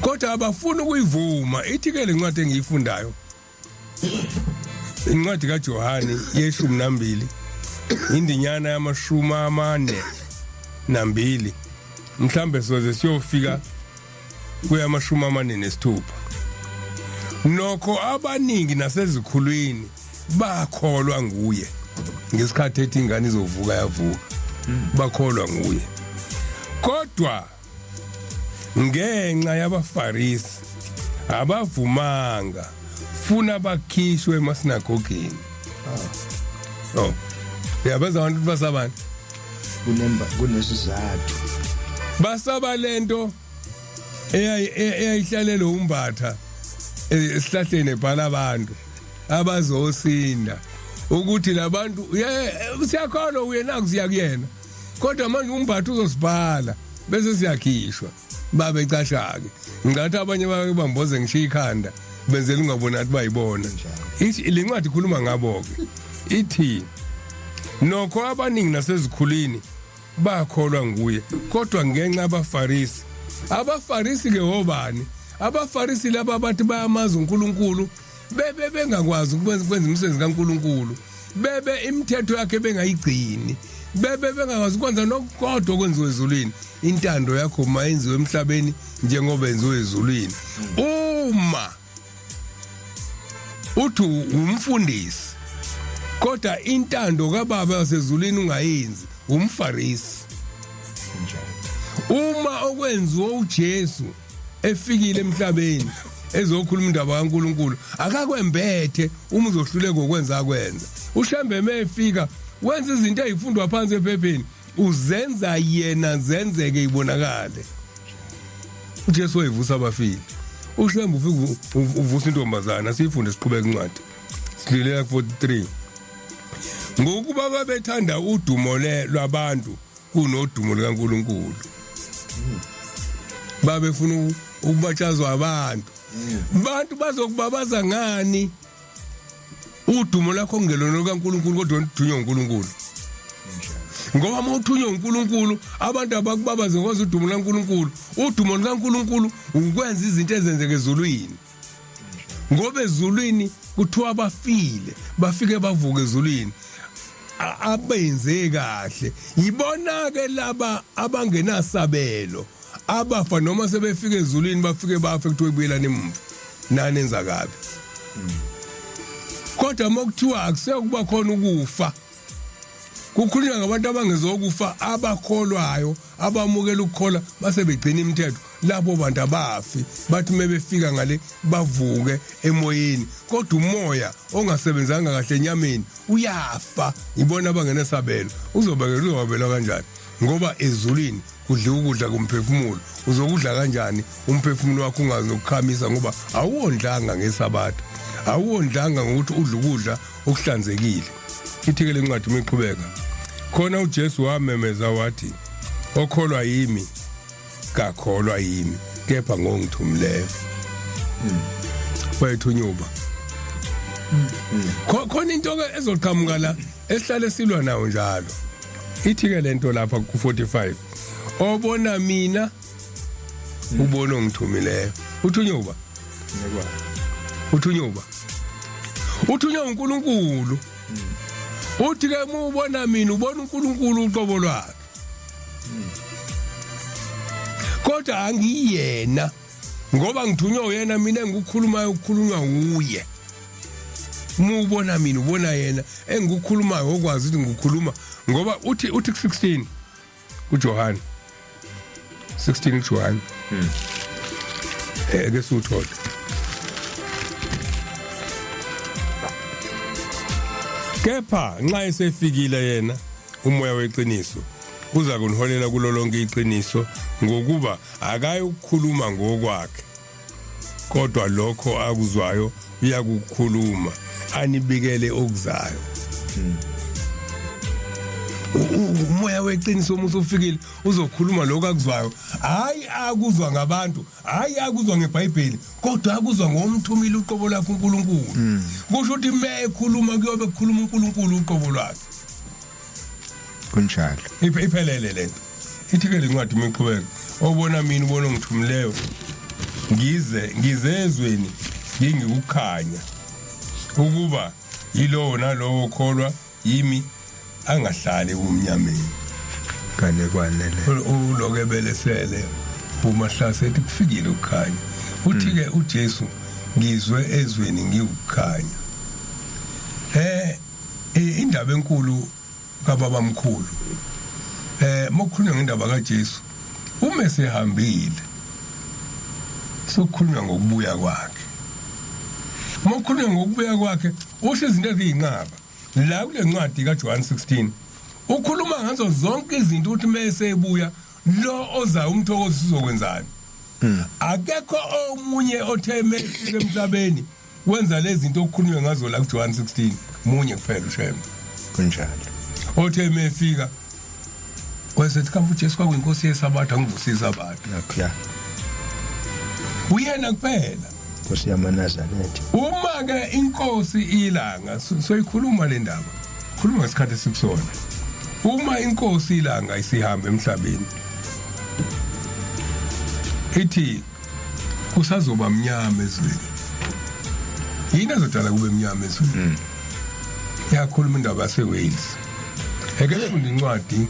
Kodwa abafuni ukuyivuma. Ithi ke lencwadi engiyifundayo, incwadi kaJohani yeshumi nambili, indinyana yama-42, mhlambe soze siyofika kuyama-46. Nokho abaningi nasezikhulwini bakholwa nguye ngesikhathi ethi ingane izovuka, yavuka, bakholwa nguye. Kodwa ngenxa yabaFarisi abavumanga, funa bakhishwe emasinagogeni. Oh, uyabeza abantu basabani? Kunemba, kunesizathu. Basaba lento eyayihlalele umbatha esihlahleni ebhala abantu abazosinda, ukuthi labantu siyakholwa uye, naku siya kuyena, kodwa manje umbatha uzosibhala bese siyakhishwa. Babecasha ke, ngicathi abanye bake bamboze ngisho ikhanda, benzela ungaboni athi bayibona. Ithi le ncwadi ikhuluma ngabo ke, ithi nokho abaningi nasezikhulwini bakholwa nguye, kodwa ngenxa abaFarisi. AbaFarisi ke obani? AbaFarisi laba bathi bayamazi uNkulunkulu, bebe bengakwazi ukwenza imisebenzi kaNkulunkulu, bebe imithetho yakhe bengayigcini, bebe bengakwazi ukwenza nokukodwa okwenziwe ezulwini. Intando yakho mayenziwe emhlabeni njengoba yenziwe ezulwini. Uma uthi umfundisi kodwa intando kaBaba wasezulwini ungayenzi, umFarisi. Uma okwenziwa uJesu efikile emhlabeni ezokhuluma indaba kaNkuluNkulu akakwembethe, uma uzohluleka ukwenza akwenza uShembe mefika wenza izinto ezifundwa phansi ephepheni, uzenza yena zenzeke ibonakale. uJesu wayivusa abafile, uShembe ufika uvusa intombazana. Siyifunde, siqhubeka incwadi, sidlulela ku 43. Ngokuba babethanda udumo le lwabantu kunodumo likaNkuluNkulu, babefuna ukubatshazwa abantu. Bantu bazokubabaza ngani udumo lakho kungelona lukaNkuluNkulu, kodwa uthunywa uNkulunkulu? Ngoba uma uthunywa uNkulunkulu, abantu abakubabaze ngoba udumo likaNkulunkulu. Udumo likaNkulunkulu ukwenza izinto ezenzeke ezulwini, ngoba ezulwini kuthiwa abafile bafike bavuke ezulwini, abenze kahle. Yibona ke laba abangenasabelo, abafa noma sebefika ezulwini, bafike bafe, kuthiwa ibuyelana emuva, nani enza kabi. Kodwa uma kuthiwa akusekuba khona ukufa, kukhulunywa ngabantu abangezokufa, abakholwayo, abamukela ukukholwa base begcina imithetho. Labo bantu abafi, bathi mebefika ngale bavuke emoyeni, kodwa umoya ongasebenzanga kahle enyameni uyafa. Ibona abangenesabelo. Uzobekela, uzowabelwa kanjani? Ngoba ezulwini kudliwa ukudla komphefumulo. Uzokudla kanjani umphefumulo wakho ungazi nokukhamisa, ngoba awuwondlanga ngesabatha, awuwondlanga ngokuthi udle ukudla okuhlanzekile? Ithi-ke le ncwadi uma iqhubeka khona, uJesu wamemeza wathi, "Okholwa yimi kakholwa yimi, kepha ngongithumileyo." Wayethunyuba khona into ke ezoqhamuka la esihlale silwa nawo njalo. Ithi ke lento lapha ku 45, "Obona mina ubona ongithumileyo." Uthunyuba, uthunyuba, uthunywa uNkulunkulu. Uthi ke uma ubona mina ubona uNkulunkulu uqobo lwakhe, kodwa angiyena, ngoba ngithunywa uyena. Mina engikukhulumayo ukukhulunywa uye. Uma ubona mina ubona yena, engikukhulumayo okwazi ukuthi ngikukhuluma ngoba uthi ku 16 kuJohn, 16 kuJohn, ke siwuthole. "Kepha nxa esefikile yena, uMoya weqiniso, uza kuniholela kulo lonke iqiniso, ngokuba akayi ukukhuluma ngokwakhe, kodwa lokho akuzwayo uyakukhuluma, anibikele okuzayo." Umoya weqiniso uma usufikile uzokhuluma lokho akuzwayo, hayi akuzwa ngabantu, hayi akuzwa ngeBhayibheli, kodwa akuzwa ngomthumile uqobo lakhe uNkulunkulu. Kusho ukuthi me ekhuluma kuyobe kukhuluma uNkulunkulu uqobo lwakhe. Kunjalo. Iphelele lento. Ithi ke lencwadi imiqhubeka, "Obona mina ubona ongithumileyo." Ngize ngizezweni ngingikukhanya ukuba yilowo nalowo okholwa yimi angahlali ebumnyameni. Ganekwane le. Uloke belesele uMahlase ethi kufikile ukukhanya. Uthi ke uJesu ngizwe ezweni ngiwukukhanya. Indaba enkulu kababa mkhulu mokukhulunywa ngendaba kaJesu uma esehambile sokukhulunywa ngokubuya kwakhe. Mokukhulunywa ngokubuya kwakhe usho izinto eziyinqaba la kule ncwadi kaJohn 16 ukhuluma ngazo zonke izinto ukuthi mese ebuya lo ozayo umthokozi uzokwenzani. Akekho omunye othe mefika emhlabeni wenza lezi zinto okukhulunywe ngazo la kuJohn 16, munye kuphela uShembe. Kunjalo. Othe mefika wayesethi kambe uJesu kwakuyinkosi yesabatha, ngivuse isabatha. Nakho Uyena kuphela. Nkosi yamaNazaretha. Uma ke inkosi ilanga soyikhuluma le ndaba, khuluma ngesikhathi esikusona. Uma inkosi ilanga isihamba emhlabeni ithi kusazoba mnyama ezweni. Yini ezodala kube mnyama ezweni? Yakhuluma indaba yase Wales. Eke sifunde incwadi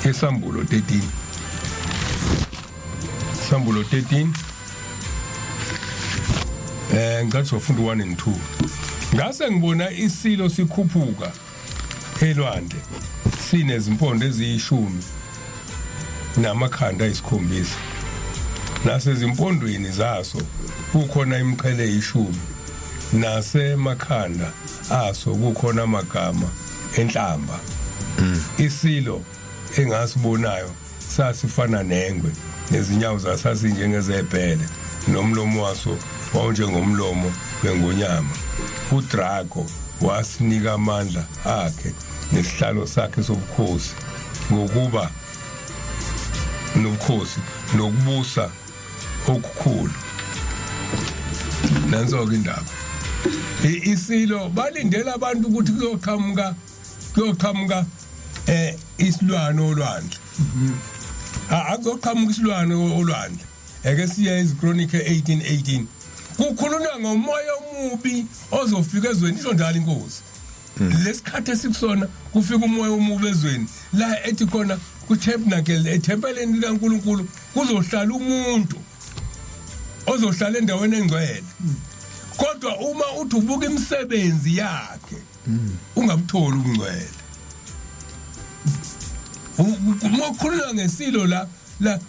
esambulo 13. Sambulo 13 ngicela sizofunda 1 and 2. Ngase ngibona isilo sikhuphuka elwandle sinezimpondo eziyishumi namakhanda ayisikhombisa, nasezimpondweni zaso kukhona imiqhele eyishumi, nasemakhanda aso kukhona amagama enhlamba. Isilo engasibonayo sasifana nengwe, nezinyawo zaso sazinjengezebhele, nomlomo waso wawunjengomlomo wengonyama. UDrago wasinika amandla akhe nesihlalo sakhe sobukhosi, ngokuba nobukhosi nokubusa okukhulu. Nanso-ke indaba. Isilo balindela abantu ukuthi kuyoqhamuka isilwane olwandle. Akuzoqhamuka isilwane olwandle. Eke siye eziKronike 18:18. Kukhulunywa ngomoya omubi ozofika ezweni, isho njalo inkosi. Lesikhathi esikusona kufika umoya omubi ezweni la ethi khona ku-tabernacle, ethempeleni likaNkulunkulu kuzohlala umuntu ozohlala endaweni engcwele. Kodwa uma uthi ubuka imisebenzi yakhe ungabutholi ubungcwele. Mokukhulunywa ngesilo la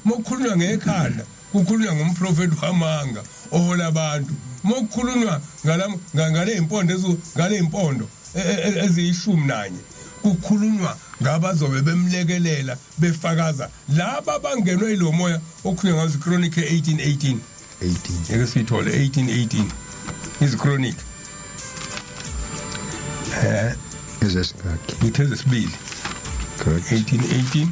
mokukhulunywa ngekhanda kukhulunywa ngomprofeti wamanga ohola abantu. Mokukhulunywa ngale impondo ngale impondo eziyishumi nanye kukhulunywa ngabazobe bemlekelela befakaza laba bangenwe yilo moya okhulunywa ngazo. Chronicles 18:18. 18. Eke siyithole 18:18 iziChronic. Ezesingakhi? Ngithe zesibili. Good. 18:18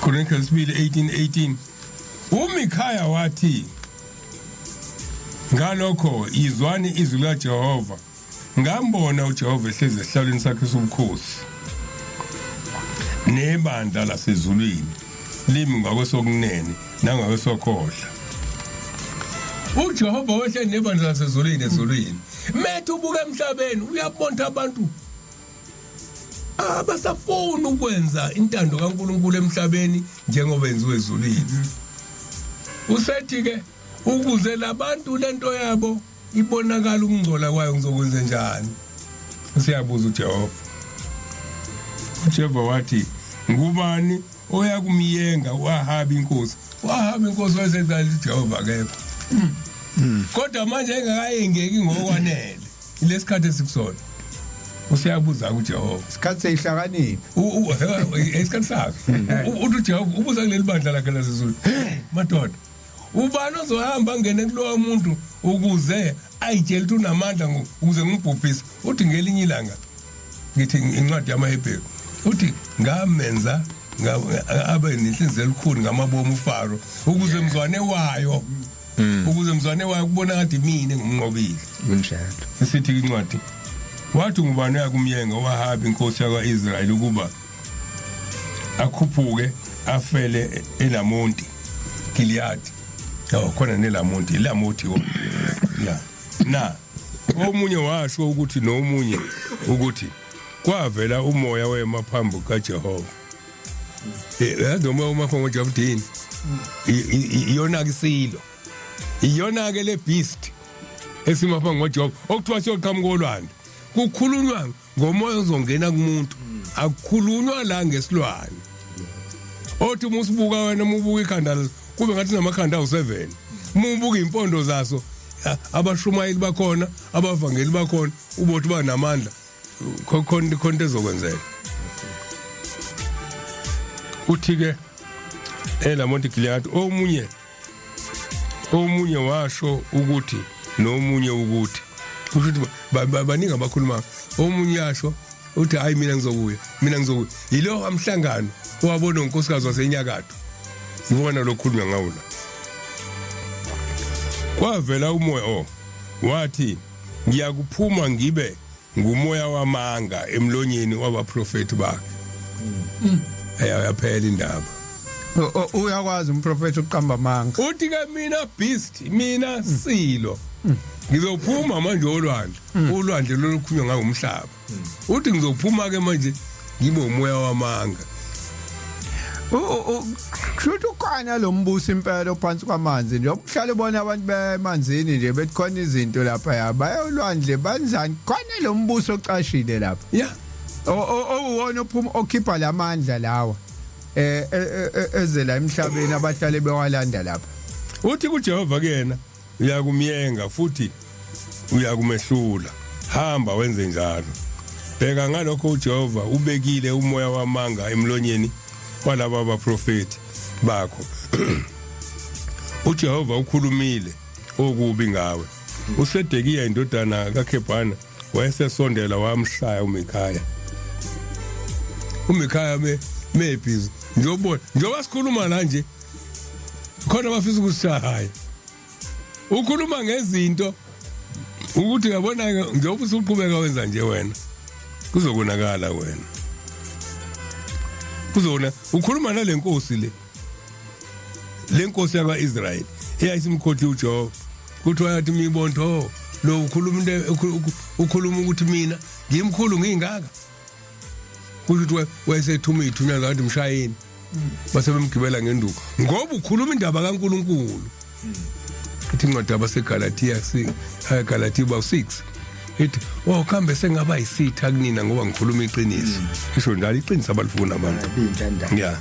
Chronicles sibili 18:18. UMikhaya wathi, ngalokho izwani izwi likaJehova, ngambona uJehova ehlezi esihlalweni sakhe sobukhosi nebandla lasezulwini limi ngakwesokunene nangakwesokhohla. uJehova wehle nebandla lasezulwini ezulwini, methu ubuka emhlabeni uyabona abantu abasafuni ukwenza intando kaNkuluNkulu emhlabeni njengoba yenziwe ezulwini. Usethi ke ukuze labantu lento yabo ibonakala ukungcola kwayo ngizokwenza njani? Usiyabuza uJehova. uJehova wathi, ngubani oyakumyenga uAhabi inkosi? uAhabi inkosi wayeseqala uJehova akekho, kodwa manje engakayengeki ngokwanele. Lesikhathi esikusona usiyabuza kuJehova. Isikhathi seyihlakaniphi. Isikhathi sakhe. Uthi uJehova ubuza kuleli bandla lakhe lasezulu, madoda, ubani ozohamba angene kulowa muntu ukuze ayitshele ukuthi unamandla ukuze ngimbhubhise? Uthi ngelinye ilanga, ngithi incwadi yamaHebheru, uthi ngamenza abe nenhliziyo elikhulu ngamabomu uFaro ukuze mzwane wayo ukuze mzwane wayo kubona kade mina ngumnqobile. Kunjalo. Isithi incwadi, wathi ngubani uyakumyenga uAhabi inkosi yakwaIsrayeli ukuba akhuphuke afele eNamonti Gilead? Oh khona nelamonti ilamothi wona ya na omunye washo ukuthi nomunye ukuthi kwavela umoya wema phambi kaJehova. Yazi noma uma phambi kaJehova yini? Iyona ke isilo, iyona ke le beast esima phambi kaJehova okuthiwa siyoqhamuka olwandle. Kukhulunywa ngomoya ozongena kumuntu, akukhulunywa la ngesilwane othi uma usibuka wena, uma ubuka ikhanda laso kube ngathi namakhanda awu-7, uma ubuka iy'mpondo zaso, abashumayeli bakhona, abavangeli bakhona, ubothi banamandla khona khona into ezokwenzeka. Uthi ke eLamonti Gilead omunye washo ukuthi nomunye ukuthi kusho ukuthi baningi abakhuluma. Omunye yasho uthi hayi, mina ngizobuya, mina ngizobuya. Yilo amhlangano owabona unkosikazi wasenyakatho, ngibona lokhulunywa ngawo la. Kwavela umoya oh wathi ngiyakuphuma ngibe ngumoya wamanga emlonyeni wabaprofeti bakhe. Ayaphela indaba. Uyakwazi umprofeti ukuqamba amanga. Uthi ke mina beast, mina silo, ngizophuma manje olwandle, ulwandle lolukhulunywa ngawo umhlaba. Uthi ngizophuma ke manje ngibe umoya wamanga. Kusho ukhona lo mbuso impela ophansi kwamanzi nje, ukuhlala ubona abantu bemanzini nje bethi khona izinto lapha ya bayolwandle banjani, khona lo mbuso ocashile lapha owuwona ophuma okhipha lamandla lawa ezela emhlabeni abahlale bewalanda lapha. Uthi kuJehova kuyena uyakumyenga futhi uyakumehlula, hamba wenze njalo. Bheka, ngalokho uJehova ubekile umoya wamanga emlonyeni walaba abaprofeti bakho. uJehova ukhulumile okubi ngawe. uSedekiya indodana kaKhebhana wayesesondela wamshaya uMikhaya. uMikhaya me mebhizi njengoba sikhuluma la nje khona bafisa ukusishaya. Ukhuluma ngezinto ukuthi uyabona njengoba usuqhubeka wenza nje wena kuzokonakala wena kuzona. Ukhuluma nalenkosi le nkosi yakwa-Israyeli eyayisimkhothi uJehova. Kuthiwa yathi mibonto lo ukhuluma into, ukhuluma ukuthi mina ngimkhulu ngingaka. Kusho ukuthi wayesethuma iy'thunywa zathi mshayeni, base bemgibela ngenduku ngoba ukhuluma indaba kaNkulunkulu. Ithi incwadi yabaseGalathiya Galathiya ba 6 ithi oh kambe sengaba yisitha kunina ngoba ngikhuluma iqiniso. Isho njalo iqiniso abalifuna abantu. Ya,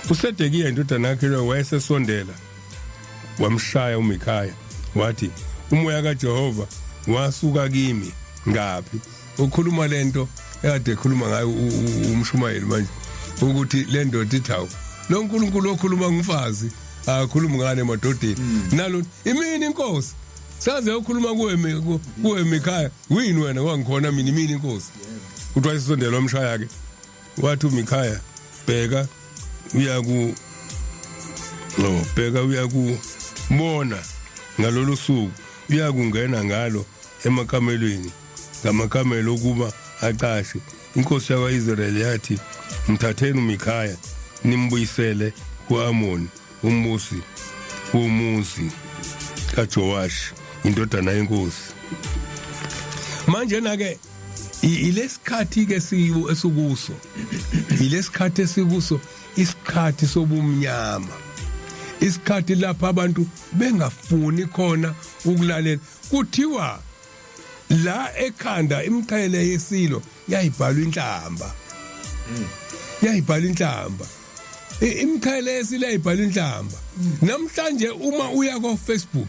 uSedekiya indodana yakhe wayesesondela wamshaya uMikhaya wathi umoya kaJehova wasuka kimi ngaphi. Ukhuluma lento ekade ekhuluma ngayo umshumayeli manje ukuthi le ndoda ithi hawu, lo nkulunkulu okhuluma ngumfazi akakhulumi ngane emadodeni nalo imini inkosi saze ukhuluma kuwe Mikhaya wini wena wangikhona mina imini inkosi. Uthi wayesondela wamshaya ke wathi uMikhaya bheka uyaku no bheka uyakubona ngalolu suku uyakungena ngalo emakamelweni ngamakamelo ukuba acashe. Inkosi yakwa-Israyeli yathi mthatheni uMikhaya nimbuyisele ku-Amoni umbusi womuzi kaJowashi indodana yenkosi. Manje na ke ilesikhathi ke siwo esikuso, ilesikhathi esikuso, isikhathi sobumnyama, isikhathi lapha abantu bengafuni khona ukulalela. Kuthiwa la ekhanda imqhele yesilo yayibhalwa inhlamba, yayibhalwa inhlamba, imqhele yesilo yayibhalwa inhlamba. Namhlanje uma uya ko Facebook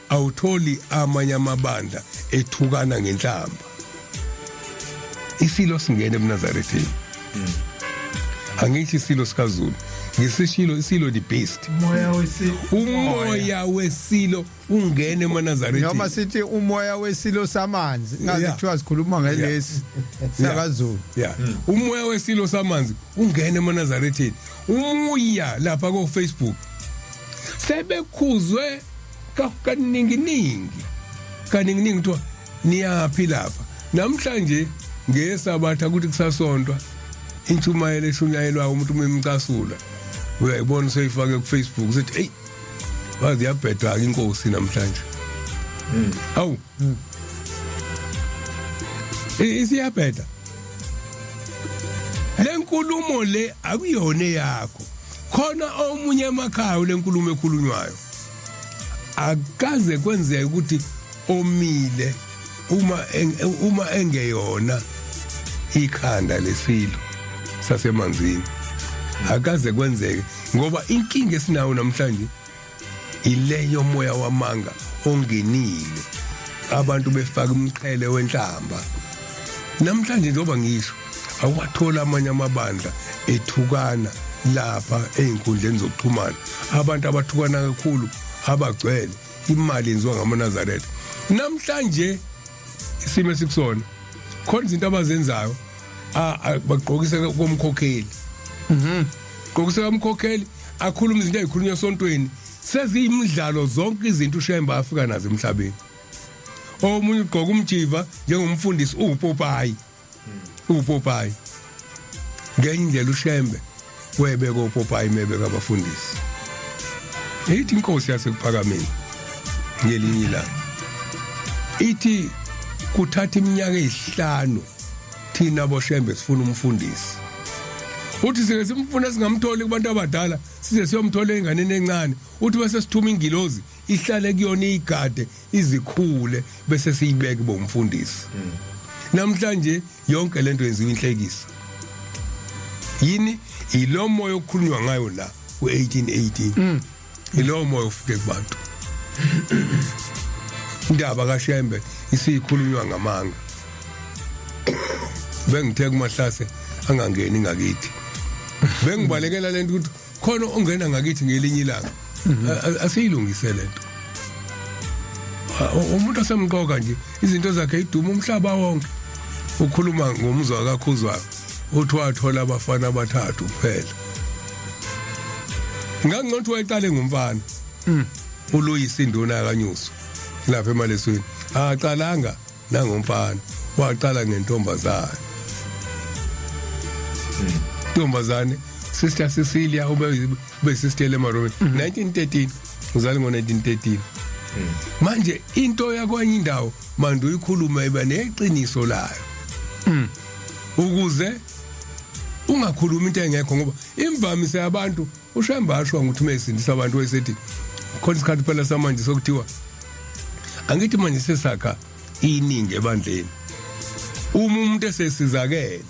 awutholi amanye amabandla ethukana ngenhlamba. Isilo singene ebuNazaretheni. Angithi isilo sikaZulu, ngisishilo isilo the beast, umoya wesilo, umoya wesilo ungene emaNazaretheni. Noma sithi umoya wesilo samanzi ngaze kuthiwa sikhuluma ngelesi sakaZulu. Yeah, umoya wesilo samanzi ungene emaNazaretheni. Umuya lapha ko Facebook sebekhuzwe kaningi ningi kaningi ningi kuthiwa niyaphi lapha namhlanje ngesabatha ukuthi kusasontwa intshumayelo eshunyayelwayo umuntu uma emcasula uyayibona useyifake ku Facebook usethi hey. Wazi yabhedwa inkosi namhlanje. Awu. Isiyabheda. Lenkulumo le akuyona yakho. Khona omunye emakhaya lenkulumo ekhulunywayo. Akaze kwenzeke ukuthi omile uma engeyona ikhanda lesilo sasemanzini. Akaze kwenzeke ngoba inkinga esinayo namhlanje ile yomoya wamanga ongenile, abantu befaka umqhele wenhlamba. Namhlanje njengoba ngisho, awathola amanye amabandla ethukana lapha ey'nkundleni zokuxhumana, abantu abathukana kakhulu abagcwele imali yenziwa ngamaNazaretha. Namhlanje isimo esikusona, khona izinto abazenzayo, bagqokise komkhokheli, gqokise komkhokheli, akhuluma izinto ezikhulunywa esontweni, seziyimidlalo zonke izinto uShembe afika nazo emhlabeni. Omunye ugqoka umjiva njengomfundisi, uwupopayi, upopayi. Ngenye indlela uShembe webeka opopayi mebeka abafundisi. Ithi inkosi yasekuphakameni ngelinye ilanga, ithi kuthatha iminyaka ezihlanu thina boShembe sifuna umfundisi. Uthi sike simfuna singamtholi kubantu abadala, size siyomthola enganeni encane. Uthi bese sithuma ingilozi ihlale kuyona, igade izikhule, bese siyibeke bomfundisi. Namhlanje yonke lento yenziwa inhlekisa. Yini ilo moya okukhulunywa ngayo la ku1818? Ilo moya ofike kubantu. Indaba kaShembe isikhulunywa ngamanga. Bengithe kumahlase angangeni ngakithi, bengibalekela lento ukuthi khona ongena ngakithi ngelinye ilanga. Asiyilungise lento. Umuntu osemqoka nje izinto zakhe iduma umhlaba wonke, ukhuluma ngomuzwa kaKhuzwayo, uthi wathola abafana abathathu kuphela. Ngangcono wayeqale ngumfana uLuyisa, induna kaNyuso lapha eMalesweni. Aqalanga nangomfana, waqala ngentombazane, ntombazane Sister Cecilia, ube ube sister eMarome 1913, uzali ngo1913. Manje into yakwenye indawo manje uyikhuluma iba neqiniso layo, ukuze ungakhulumi into engekho, ngoba imvamisa yabantu uShembe asho ukuthi mesindisa abantu wayesethi khona isikhathi phela samanje sokuthiwa angithi manje sesakha iningi ebandleni. Uma umuntu esesizakele,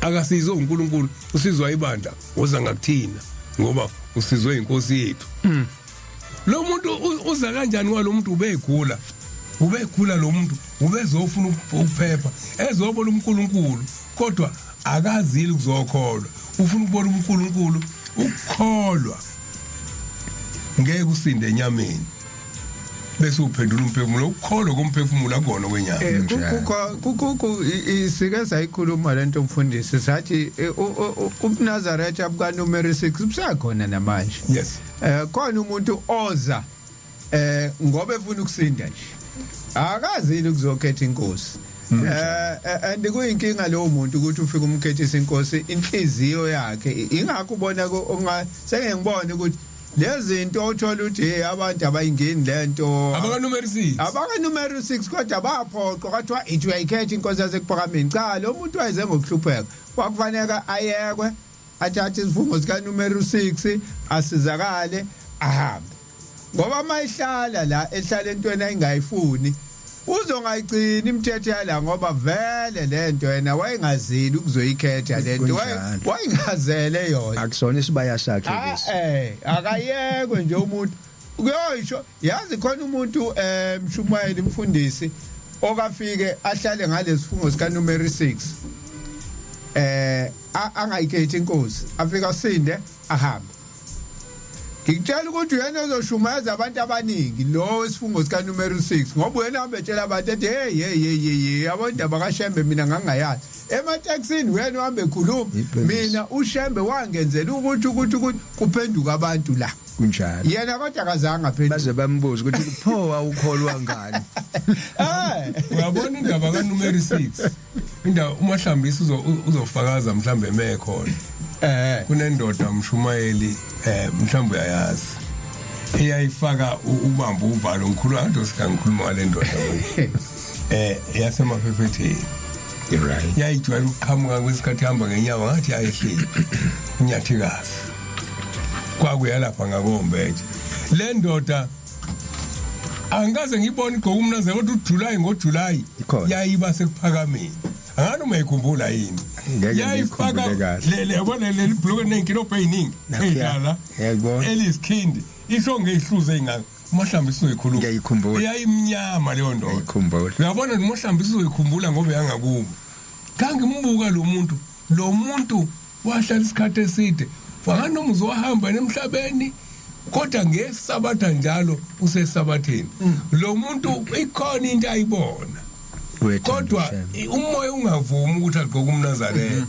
akasizwe uNkulunkulu, usizwa ibandla, woza ngakuthina ngoba usizwe inkosi yethu. Lo muntu uza kanjani kwalo muntu? Ubegula, ubegula lo muntu, ubezofuna ukuphepha, ezobona uNkulunkulu, kodwa akazili kuzokholwa, ufuna ukubona uNkulunkulu. Ukukholwa ngeke usinde enyameni bese uphendula umphefumulo. Ukukholwa komphefumulo akona kwenyama. Kukho sike sayikhuluma lento mfundisi, sathi ubuNazaretha buka number 6 busakhona namanje. Khona umuntu oza ngoba efuna ukusinda nje, akazili ukuzokhetha inkosi. And kuyinkinga lowo muntu ukuthi ufike umkhethisa inkosi inhliziyo yakhe ingakho ubona unga seke ngibona ukuthi lezi zinto othola ukuthi hey, abantu abayingeni lento. Abaka number 6. Abaka numero 6, kodwa baphoqwa, kwathiwa ithi uyayikhetha inkosi yasekuphakameni. Cha, lo muntu wayeze ngokuhlupheka, kwakufanele ayekwe athathe isifungo sika numero 6, asizakale, ahambe, ngoba mayihlala la ehlala entweni ayingayifuni uzongayigcina imithetho yala, ngoba vele lento yena wayengazili ukuzoyikhetha lento. Kunjalo. Wayengazele yona. Akusona isibaya sakhe lesi. Akayekwe nje umuntu kuyosho. Yazi khona umuntu, mshumayeli, mfundisi, okafike ahlale ngalesifungo sika numero 6, angayikhethi inkosi, afika asinde ahambe. Ngikutshela ukuthi uyena ozoshumayeza abantu abaningi lo isifungo sika numero 6, ngoba uyena hamba etshela abantu ethi hey, hey, hey, hey, hey, yabo indaba kaShembe mina ngangingayazi. Emataxini uyena uhamba ekhuluma. Iqiniso. Mina uShembe wangenzela ukuthi kuphenduka abantu la. Kunjalo. Yena kodwa akazange aphenduke. Baze bambuza ukuthi pho awukholwa ngani? Uyabona indaba ka number 6, indaba uMahlambisa uzofakaza mhlambe emekhona. Kunendoda, umshumayeli, mhlawumbe uyayazi. Eyayifaka ubamba uvalo ngikhuluma ngathi sikangikhuluma ngale ndoda manje. Yasemafefetheni. Right. Yayijwayele ukuqhamuka kwesikhathi ihamba ngenyawo ngathi yayehleli. Unyathikazi. Kwakuyalapha ngakombeje. Le ndoda angikaze ngibone igqoka umnaze kodwa uJuly ngoJuly Ikhona. yayiba sekuphakameni. Angani uma ikhumbula yini. Ngeke Yayifaka ngiyikhumbule kahle. le yabona leli bhulukwe nenkinobho eziningi Nakhuya. eyidlala Yayibona. elizikhindi isho ngeyihluze engaka umahlambi sizoyikhuluma. Ngiyayikhumbula. Yayimnyama leyo ndoda. Ngiyayikhumbula. Uyabona nomhlambi sizoyikhumbula ngoba yangakubo. Ngangimbuka lo muntu, lo muntu wahlala isikhathi eside. Wanganoma uzohamba emhlabeni kodwa ngesabatha njalo usesabatheni. Lo muntu ikhona into ayibona. Wethanda Kodwa uShembe. umoya ungavumi ukuthi agqoke umNazaretha.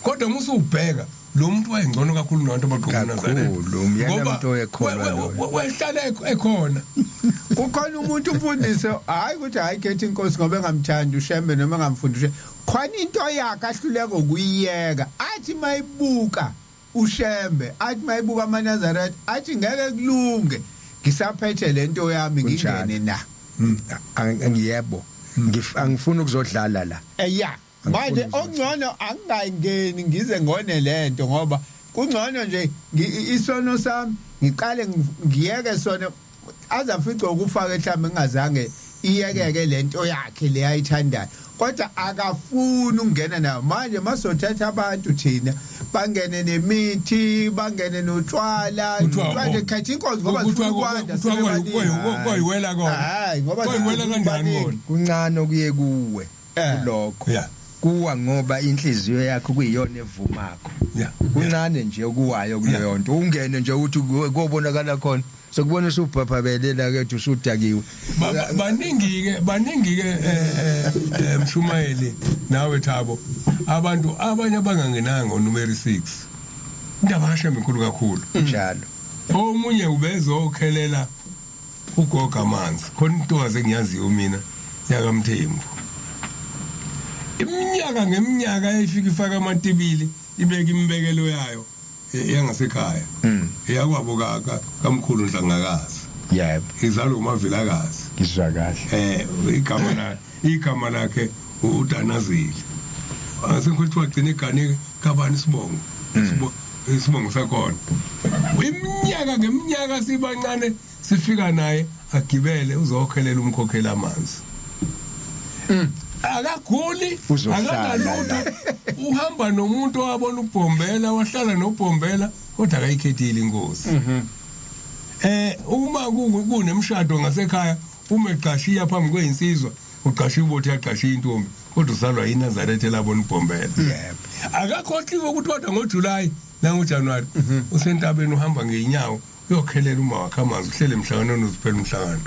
Kodwa uma usubheka lo muntu wayengcono kakhulu nabantu abagqoka umNazaretha. Kakhulu, uyena Ngoba umuntu oyekholwa loyo. wehlala ekhona. Kukhona umuntu umfundisi hayi ukuthi hayi khetha inkosi ngoba engamthandi uShembe noma engamfundi uShembe. Khona into yakhe ahluleka ukuyiyeka. Athi mayibuka uShembe, athi mayibuka amaNazaretha, athi ngeke kulunge. Ngisaphethe lento yami Kunjalo. ngingene na. Angiyebo. Angifuni ukuzodlala la. Eya. Angifuni Manje ukuzodlala. okungcono angingayingeni ngize ngone lento ngoba kungcono nje isono sami ngiqale ngiyeke sona azafice ukufaka mhlawumbe ngingazange iyekeke lento yakhe le ayithandayo kodwa akafuni ukungena nayo. Manje masothatha abantu thina bangene nemithi, bangene notshwala, Kuthiwa utshwala nje khetha inkosi ngoba Kuthiwa sifuna ukwanda kuthiwa sibe kwayiwela kona. Hayi ngoba Kwayiwela sifuna kanjani baningi. kona? Kuncane okuye kuwe kulokho. Kuwa ngoba inhliziyo yakho kuyiyona evumakho. Kuncane nje okuwayo kuleyo nto. Ungene nje uthi kobonakala khona. Sokubona usubhabhabelela ke uthi usudakiwe. Baningi ke baningi ke mshumayeli nawe Thabo abantu abanye abangangenanga ngonumeri 6. Indaba kaShembe inkulu kakhulu. Njalo. Omunye ubezokhelela ugoga amanzi. Khona intokazi engiyaziyo mina yakaMthembu. Iminyaka ngeminyaka yayifika ifaka amatibili ibeka imbekelo yayo yangasekhaya. Eyakwabo kamkhulu Nhlangakazi. Yebo. Izalwa uMavilakazi. Ngizwa kahle. Igama lakhe uDanazile. Asengithi wagcina igane kabani isibongo. Isibongo sakhona. Iminyaka ngeminyaka sibancane sifika naye agibele uzokhelela umkhokhela amanzi. Akaguli, Uzohlala akanalutho. Uhamba nomuntu owabona ubhombela, wahlala nobhombela kodwa akayikhethile inkosi. Uma kunemshado ngasekhaya uma eqashiya phambi kwezinsizwa, uqashiya ubothi yaqashiya intombi, kodwa usalwa iNazaretha labona ubhombela. Yebo. Akakhohliwe ukuthi kodwa ngoJuly nangoJanuary usentabeni uhamba ngeenyawo uyokhelela uma wakhe amanzi uhlele emhlanganweni uziphela umhlangano.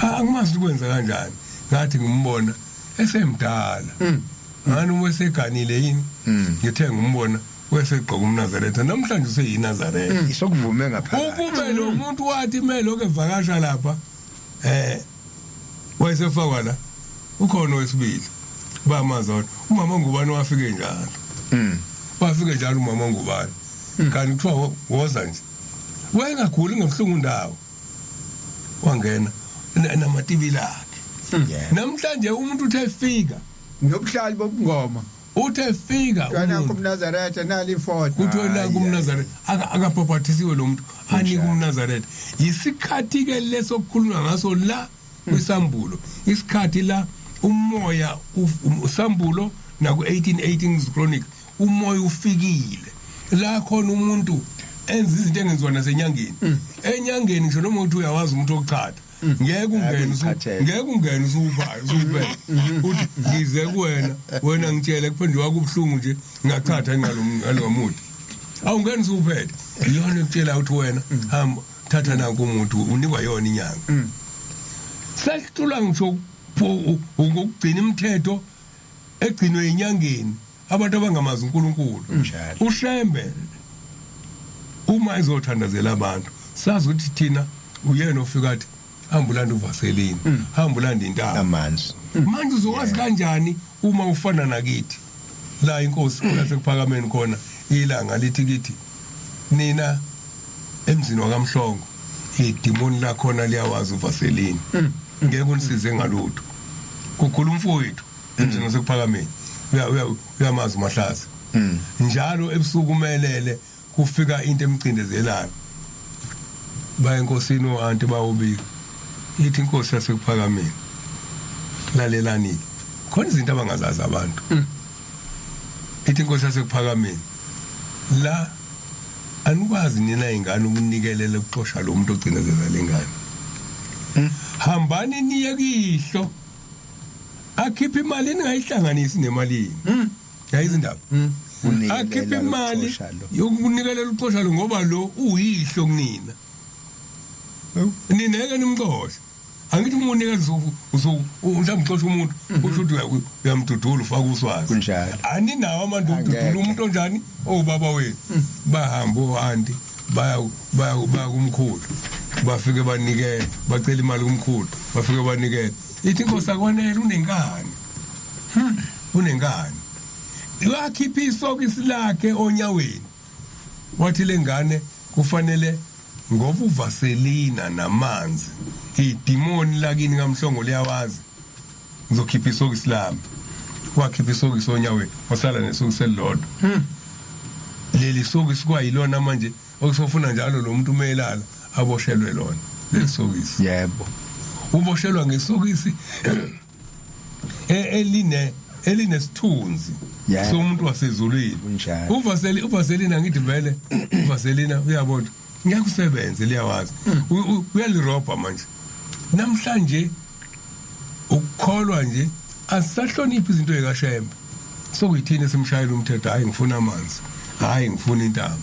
Angimazi ukwenza kanjani. Ngathi ngimbona esemdala. Ngani uma eseganile yini? Ngithe ngimbona wesegqoka umNazaretha namhlanje useyiNazaretha. Isokuvume ngaphakathi. Ukube lo muntu wathi mele oke vakasha lapha wayesefakwa la ukhona wesibili bamazona umama ngubani wafike njalo. Wafike njalo umama ngubani. Kanti kuthiwa woza nje. Wayengaguli ngebuhlungu ndawo. Wangena namatibili akhe. Namhlanje umuntu uthe fika Nobuhlali bobungoma. Uthe fika Kana umuntu. kumNazaretha nali ifoto. Kuthiwe la kumNazaretha akabhabhathisiwe lo muntu anike umNazaretha. Isikhathi ke leso kukhulunywa ngaso la kwisambulo. Isikhathi la umoya usambulo naku 1818 Chronic umoya ufikile. La khona umuntu enza izinto engenziwa nasenyangeni. Enyangeni ngisho noma uthi uyawazi umuntu okuchatha. Ngeke ungene ngeke ungene usupha usuphe. Uthi ngize kuwena wena ngitshele kuphenduka kubuhlungu nje ngachatha ngalomuthi. Awungeni usuphethe. Iyona ekutshela ukuthi wena hamba thatha nanku umuntu unikwa yona inyanga. Sesihlula ngisho ukugcina imithetho egcinwe inyangeni abantu abangamazi uNkulunkulu. uShembe uma ezothandazela abantu sazi ukuthi thina uyena ofika athi hamba ulanda uvaseline, hamba ulanda intaba amanzi. Manje uzowazi kanjani uma ufana nakithi la inkosi lasekuphakameni khona ilanga lithi kithi nina emzini wakaMhlongo Idimoni lakhona liyawazi uvaseline. Ngeke unisize ngalutho. Kukhulu umfowethu emzini wasekuphakameni. Uyamazi uMahlaza. Njalo ebusuku umelele kufika into emcindezelayo. Baye enkosini o-anti bawubika. Ithi inkosi yasekuphakameni. Lalelani. Khona izinto abangazazi abantu. Ithi inkosi yasekuphakameni. La anikwazi nina ingane ukunikelela ukuxosha lo muntu ogcinezela lengane. Hambani niye kihlo. Akhiphe imali ningayihlanganisi nemali yini. Yayizindaba. Akhiphe imali yokunikelela ukuxosha lo ngoba lo uyihlo kunina. Nineke nimxoshe. Angithi uma unikela uzu mhlawumbe uxosha umuntu usho ukuthi uyamdudula ufaka uswazi. Kunjalo. Aninawo amandla okududula umuntu onjani obaba wenu. Bahamba o-anti baya baya baya kumkhulu. Bafike banikele bacela imali kumkhulu bafike banikele. Ithi inkosi akwanele unenkani. Unenkani. Wakhipha isokisi lakhe onyaweni. Wathi lengane kufanele ngoba uvaselina namanzi idimoni lakini kaMhlongo liyawazi ngizokhipha isokisi lami. Wakhipha isokisi onyaweni wasala nesokisi elilodwa. Leli sokisi kwayilona manje okusofuna njalo lo muntu umelala aboshelwe lona leli sokisi. Yebo. Uboshelwa ngesokisi eline elinesithunzi somuntu wasezulwini. Uvaseli uvaselina ngithi vele uvaselina uyabona ngiyakusebenza liyawazi. Uyalirobha manje. Namhlanje ukukholwa nje asisahloniphi izinto ezikaShembe. Sokuyithini esimshayela umthetho hayi ngifuna amanzi hayi ngifuna intambo.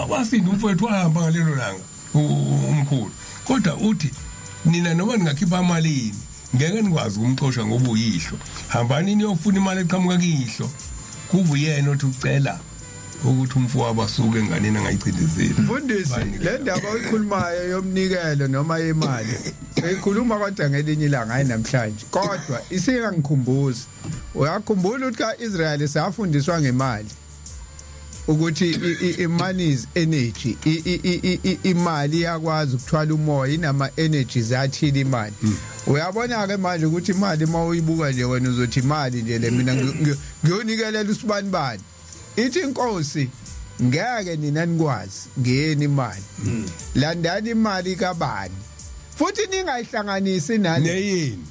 Wasinda umfowethu wahamba ngalelo langa umkhulu. Kodwa uthi nina noma ningakhipha amalini ngeke nikwazi ukumxosha ngoba uyihlo. Hambani niyofuna imali eqhamuka kuyihlo. Kuba uyena othi ucela ukuthi umfowabo asuke enganeni angayicindezeli. Mfundisi le ndaba oyikhulumayo yomnikelo noma yemali seyikhuluma kodwa ngelinye ilanga hayi namhlanje kodwa isingangikhumbuza. Uyakhumbula ukuthi kaIsrael safundiswa ngemali ukuthi i-money is energy imali iyakwazi ukuthwala umoya inama energies athile imali. Uyabona ke manje ukuthi imali uma uyibuka nje wena uzothi imali nje le mina ngiyonikelela usibani bani. Ithi inkosi ngeke nina nikwazi ngeyeni imali. Landani imali kabani futhi ningayihlanganisi nale neyini.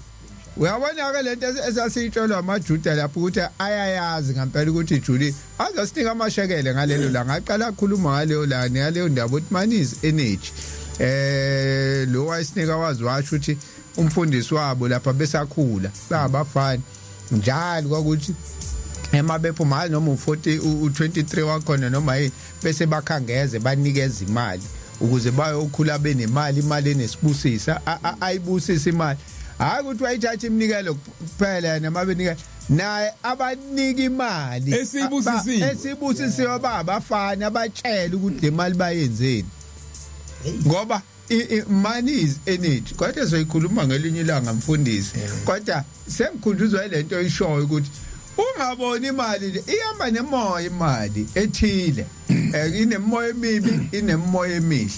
Uyabona ke lento esasiyitshelwa amaJuda lapho ukuthi ayayazi ngempela ukuthi ijuli azosinika amashekele ngalelo langa aqala ukukhuluma ngaleyo lana yaleyo ndaba ukuthi money is energy. Lo wayisinika wazi washo ukuthi umfundisi wabo lapha besakhula bangabafana njalo kwakuthi ema bephuma hayi noma u40 u23 wakhona noma yini bese bakhangeze banikeza imali ukuze bayokhula benemali imali enesibusisa ayibusisa imali hayi ukuthi wayithatha iminikelo kuphela noma benika naye abanika imali Esiyibusisiwe. Esibusisiwe babafana abatshela ukuthi le mali bayenzeni ngoba money is energy kodwa soyikhuluma ngelinye ilanga mfundisi kodwa sengikhunjuzwa lento oyishoyo ukuthi ungaboni imali nje ihamba nemoya imali ethile inemoya emibi inemoya emihle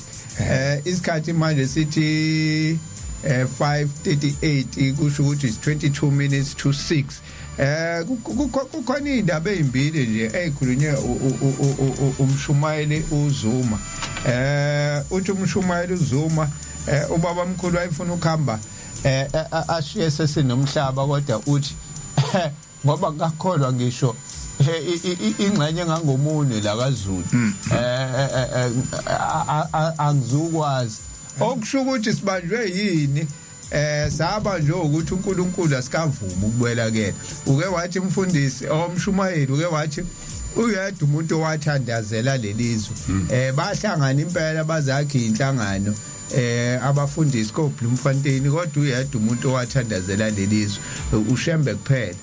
isikhathi manje sithi 5:38 kusho ukuthi it's 22 minutes to 6 kukhona indaba ezimbili nje ezikhulunywe umshumayeli uZuma uthi umshumayeli uZuma ubaba omkhulu wayefuna ukuhamba ashiye sesinomhlaba kodwa uthi ngoba ngakholwa ngisho ingxenye engangomunwe la kaZulu angizukwazi okusho ukuthi sibanjwe yini saba nje ukuthi uNkulunkulu asikavumi ukubuyela kuyena. Uke wathi umfundisi omshumayeli uke wathi uyedwa umuntu owathandazela lelizwe bahlangana impela bazakhe inhlangano abafundisi ko Bloemfontein kodwa uyedwa umuntu owathandazela lelizwe uShembe kuphela.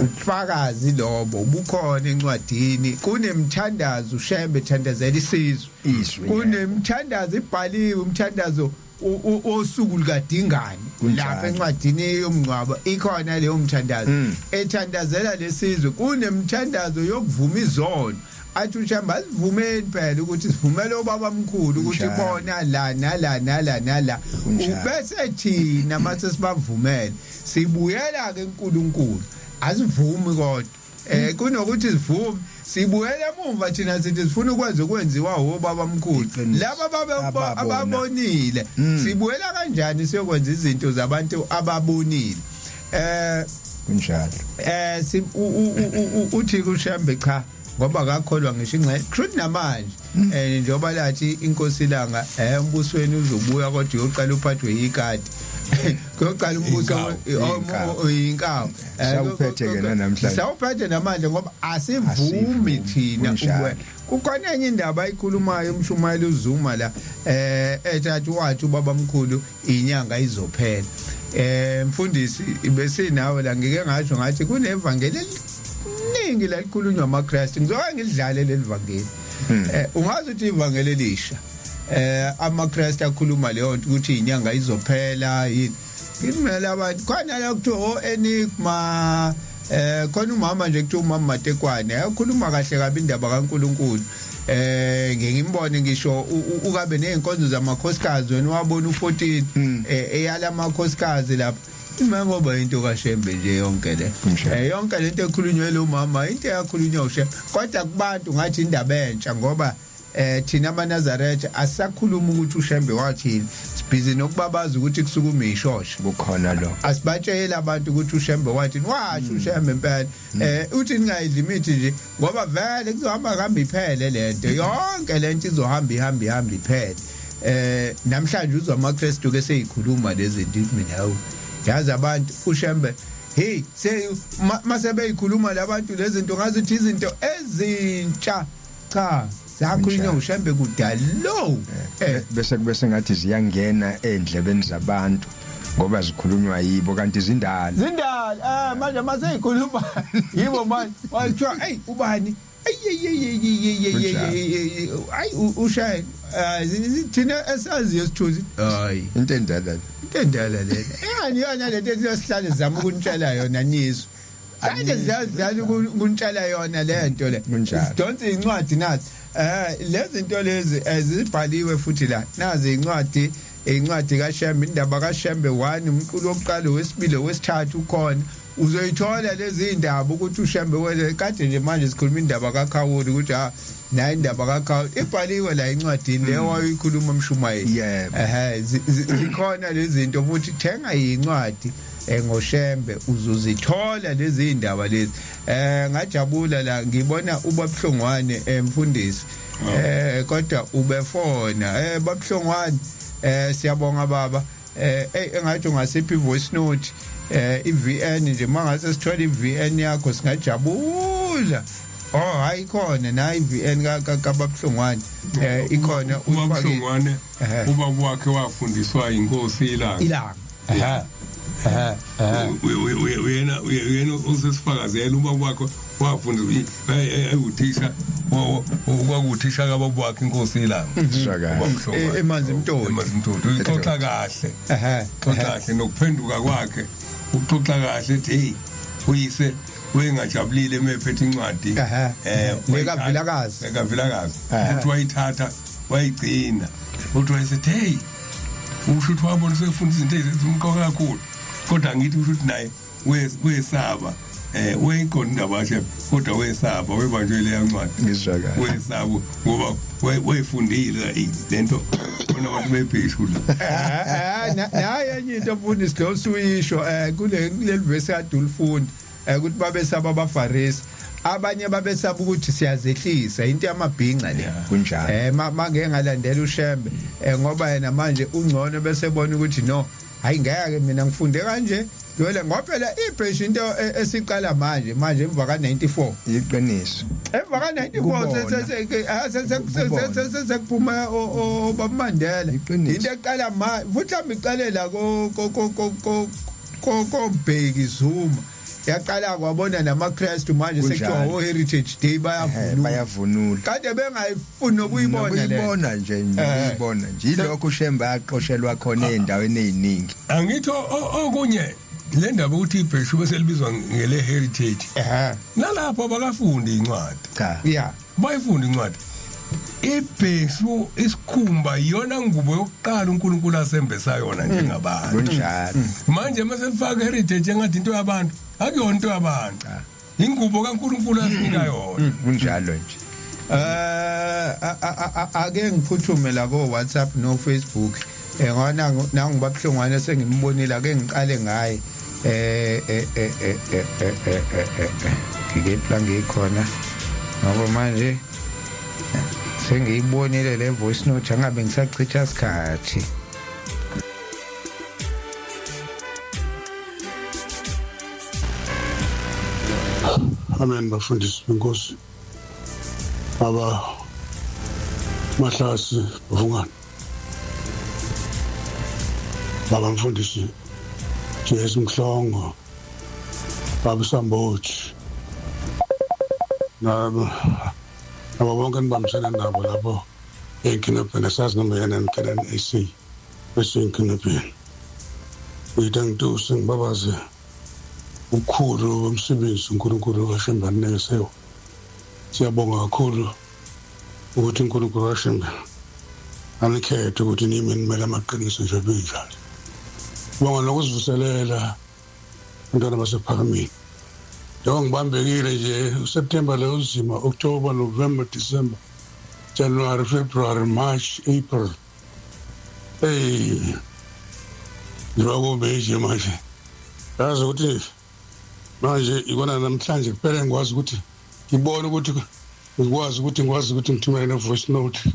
Ubufakazi lobo bukhona encwadini kunemthandazo uShembe ethandazela isizwe kunemthandazo ibhaliwe umthandazo osuku likaDingane lapha encwadini yomngcwabo ikhona leyo mthandazo ethandazela lesizwe kunemthandazo yokuvuma izono. Athi uShembe asivumeni phela ukuthi sivumele obaba mkhulu ukuthi bona la nala nala nala, ubese thina mase sibavumele sibuyela ke uNkulunkulu. Asivumi kodwa kunokuthi sivume sibuyele emuva thina sithi sifuna ukwenza okwenziwa obaba mkhulu laba babe ababonile. Sibuyela kanjani siyokwenza izinto zabantu ababonile? Kunjalo. Uthi kuShembe cha, ngoba akakholwa ngisho ingxenye kushuthi namanje njengoba lathi inkosi ilanga embusweni uzobuya, kodwa uyoqala uphathwe yikati, kuyoqala umbuso inkawu. Sawuphethe ke namhlanje. Sawuphethe namanje ngoba asivumi thina ukuwe. Kukhona enye indaba ayikhulumayo umshumayeli uZuma la, ethathi wathi ubaba mkhulu inyanga izophela. Mfundisi, besinawe la, ngike ngasho ngathi kunevangeli eliningi la likhulunywa amaKristu. Ngizoke ngidlale leli vangeli. Ungazi ukuthi ivangeli elisha amaKristu akhuluma leyo nto ukuthi inyanga izophela yini. Ngimela abantu khona la kuthiwa o enigma, khona umama nje kuthiwa umama Matekwane uyakhuluma kahle kabi indaba kaNkuluNkulu. Ngeke ngimbone ngisho ukabe nezinkonzo zamakhosikazi, wena wabona u14 eyala amakhosikazi lapha ima, ngoba into kaShembe nje yonke le, yonke lento ekhulunywe lo mama, into eyakhulunywa uShembe, kodwa kubantu ngathi indaba entsha, ngoba thina amaNazaretha asakhuluma ukuthi uShembe wathini, sibhizi nokubabaza ukuthi kusukuma ishosha. Kukhona lokho. Asibatshela abantu ukuthi uShembe wathini, washo uShembe impela uthi ningayidli imithi nje, ngoba vele kuzohamba kuhamba iphele lento yonke, lento izohamba ihamba ihamba iphele. Namhlanje uzwa amaKristu ke seyikhuluma lezi zinto. Mina hawu, yazi abantu uShembe, hey, sey mase beyikhuluma labantu lezi zinto ngazi izinto ezintsha. Cha, zakhulunywa uShembe kudala lo. Bese kube sengathi ziyangena endlebeni zabantu ngoba zikhulunywa yibo, kanti zindala. Zindala. Manje mase yikhuluma yibo manje wathiwa, hey, ubani, ayi, ushaye thina esaziyo sithuzi, hayi. Into endala. Into endala lena, engani yona lento esiyosihlale sizama ukunitshela yona, nizwe Sanje ziyadlala ukuntshela yona lento le. Sidonsa incwadi nathi. Lezi zinto lezi ezibhaliwe futhi la. Nazi incwadi, incwadi kaShembe, indaba kaShembe 1, umqulu wokuqala, wesibili, wesithathu ukhona. Uzoyithola lezi indaba ukuthi uShembe wele kade nje. Manje sikhuluma indaba kaKhawuli ukuthi ha, nayi indaba kaKhawuli ibhaliwe la encwadini leyo wayikhuluma umshumayeli. Yebo. Ehe, zikhona lezi zinto futhi. Thenga incwadi ngoShembe, uzozithola lezi indaba lezi. Ngajabula la ngibona uBabhlongwane, emfundisi, kodwa ubefona. BabHlongwane, siyabonga baba. Engathi ungasiphi voice note, iVN nje, mangase sithole iVN yakho singajabula. Oh, hayi, ikhona na iVN ka kaBabhlongwane? Ikhona. UBabhlongwane, ubaba wakhe wafundiswa inkosi iLanga. Ilanga, ehe ehe ehe. Uyena usesifakazela, ubaba wakhe wafundiswa ewuthisha, kwakuthisha kababa wakhe inkosi iLanga. Shaka. EManzimtoti. EManzimtoti. Uxoxa kahle. Xoxa kahle nokuphenduka kwakhe, uxoxa kahle, ethi hey, uyise wengajabulile emephethe incwadi. LekaVilakazi. LekaVilakazi, uthi wayithatha wayigcina, uthi wayesethi hey, usho ukuthi wabona sefunda izinto ezimqoka kakhulu, kodwa ngithi usho ukuthi naye wesaba, wayiqonda indaba yakhe, kodwa wesaba, webanjwe leya ncwadi. Ngizwa kahle. Wesaba ngoba wayifundile lento, bona abantu bebhishu la. Naye enye into, mfundisi, lo suyisho kule kuleli verse kade ulifunda, ukuthi babesaba abaFarisi, abanye babesaba ukuthi siyazehlisa, into yamabhinca le. Kunjalo. Mangeke ngalandela uShembe, ngoba yena manje ungcono, bese bona ukuthi no, hayi, ngeke mina ngifunde kanje yole, ngoba phela ibheshi into esiqala manje manje emva ka94. Iqiniso. Emva ka94. Kubona. Sekuphuma obaba Mandela. Iqiniso. Into eqala ma futhi mhlawumbe iqalela ko ko ko ko ko ko koBheki Zuma, yaqala kwabona namaKristu manje sekuthiwa Kunjalo. o Heritage Day bayavunula. Bayavunula. Kade bengayifuni nokuyibona le. Nokuyibona nje, nokuyibona nje, yilokho uShembe aqoshelwa khona ey'ndaweni ey'ningi. Angitho okunye. Le ndaba ukuthi ibheshu bese libizwa ngele heritage. Nalapho abakafundi incwadi. Cha. Bayifunda incwadi. Ibheshu isikhumba iyona ngubo yokuqala uNkulunkulu asembesa yona njengabantu. Kunjalo. Manje mase lifaka heritage engathi into yabantu, akuyona into yabantu. Ingubo kaNkulunkulu asinika yona. Kunjalo nje. Ake ngiphuthume la ko WhatsApp no Facebook, ngoba nangu babuhlungwane sengimbonile, ake ngiqale ngaye. Ngikephi la ngikhona ngoba manje sengiyibonile le voice note, angabe ngisachitha isikhathi. Amen, bafundisi benkosi. Baba Mahlasi Vungane. Baba mfundisi Jesu Mhlongo. Baba Sambothi. Nabo nabo bonke nibambisene nabo lapho eNkinobheni, sazi noma yena NKNAC bese eNkinobheni. Uyitha ngitusi ngibabaze ubukhulu bomsebenzi uNkulunkulu kaShembe aninekesewo. Siyabonga kakhulu ukuthi uNkulunkulu kaShembe anikhethe ukuthi nime nimele amaqiniso nje benjalo. Bonga nokuzivuselela bantwana basePhakameni. Njengoba ngibambekile nje uSeptember lo uzima, October, November, December, January, February, March, April. Hey, njengoba kube nje manje, yazi ukuthi manje ikona namhlanje kuphela ngikwazi ukuthi ngibone ukuthi ngikwazi ukuthi ngithumele ne-voice note.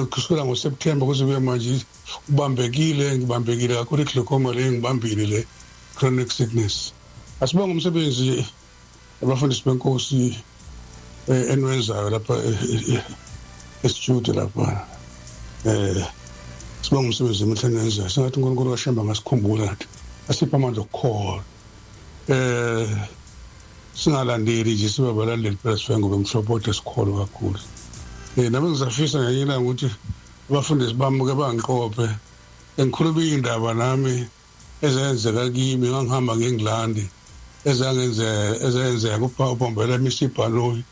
Kusukela ngoSeptember kuze kube manje ubambekile, ngibambekile kakhulu, i-glaucoma le ngibambile, le chronic sickness. Asibonge umsebenzi abafundisi benkosi eniwenzayo lapha e-studio lapha. Sibonge umsebenzi omuhle eniwenzayo. Sengathi uNkulunkulu kaShembe angasikhumbula nathi, asiphe amandla okukholwa, singalandeli nje, sibe abalandeli phela, sife ngoba emhlophe, kodwa sikholwa kakhulu. Nami ngizafisa ngenye ilanga ukuthi abafundisi bami ke bangiqophe engikhuluma iy'ndaba nami ezenzeka kimi. Ngangihamba ngeNgilandi, ezangenzeka ubhombela misa ibhanoyi,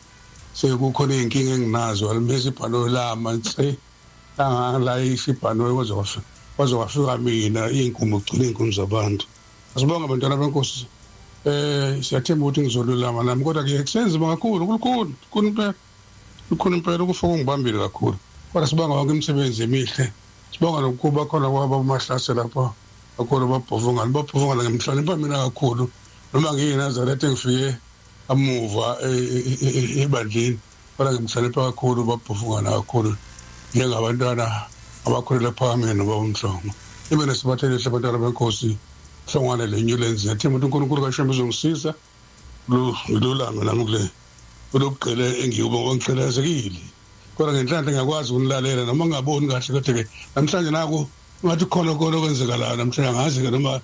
sekukhona iy'nkinga enginazo, alimisa ibhanoyi lama nse, langalayisha ibhanoyi kwaze kwafika mina, iy'nkumo kugcina iy'nkumo zabantu. Asibonge abantwana benkosi. Siyathemba ukuthi ngizolulama nami, kodwa ke kusenzima kakhulu, kulukhuni, lukhuni impela, lukhuni impela, ukufa kungibambile kakhulu. Kodwa sibonga wonke imisebenzi emihle, sibonga nokuba khona kwabo Mahlase lapho kakhulu, babhovungana, babhovungana, ngimhlonipha mina kakhulu noma ngiyiNazaretha, ngifike amuva ebandleni, kodwa ngimhlonipha kakhulu babhovungana kakhulu njengabantwana abakhulela phakameni nobaba uMhlongo. Ibe nesibathelihle abantwana benkosi Hlongwane le Newlands. Ngiyathemba ukuthi uNkulunkulu kaShembe uzongisiza ngilulame nami kule kulobugqile engikubo, ngoba ngigqilazekile, kodwa ngenhlanhla ngiyakwazi ukunilalela noma ngingaboni kahle. Kodwa-ke namhlanje naku ngathi khona khona okwenzekalayo namhlanje, angazi-ke noma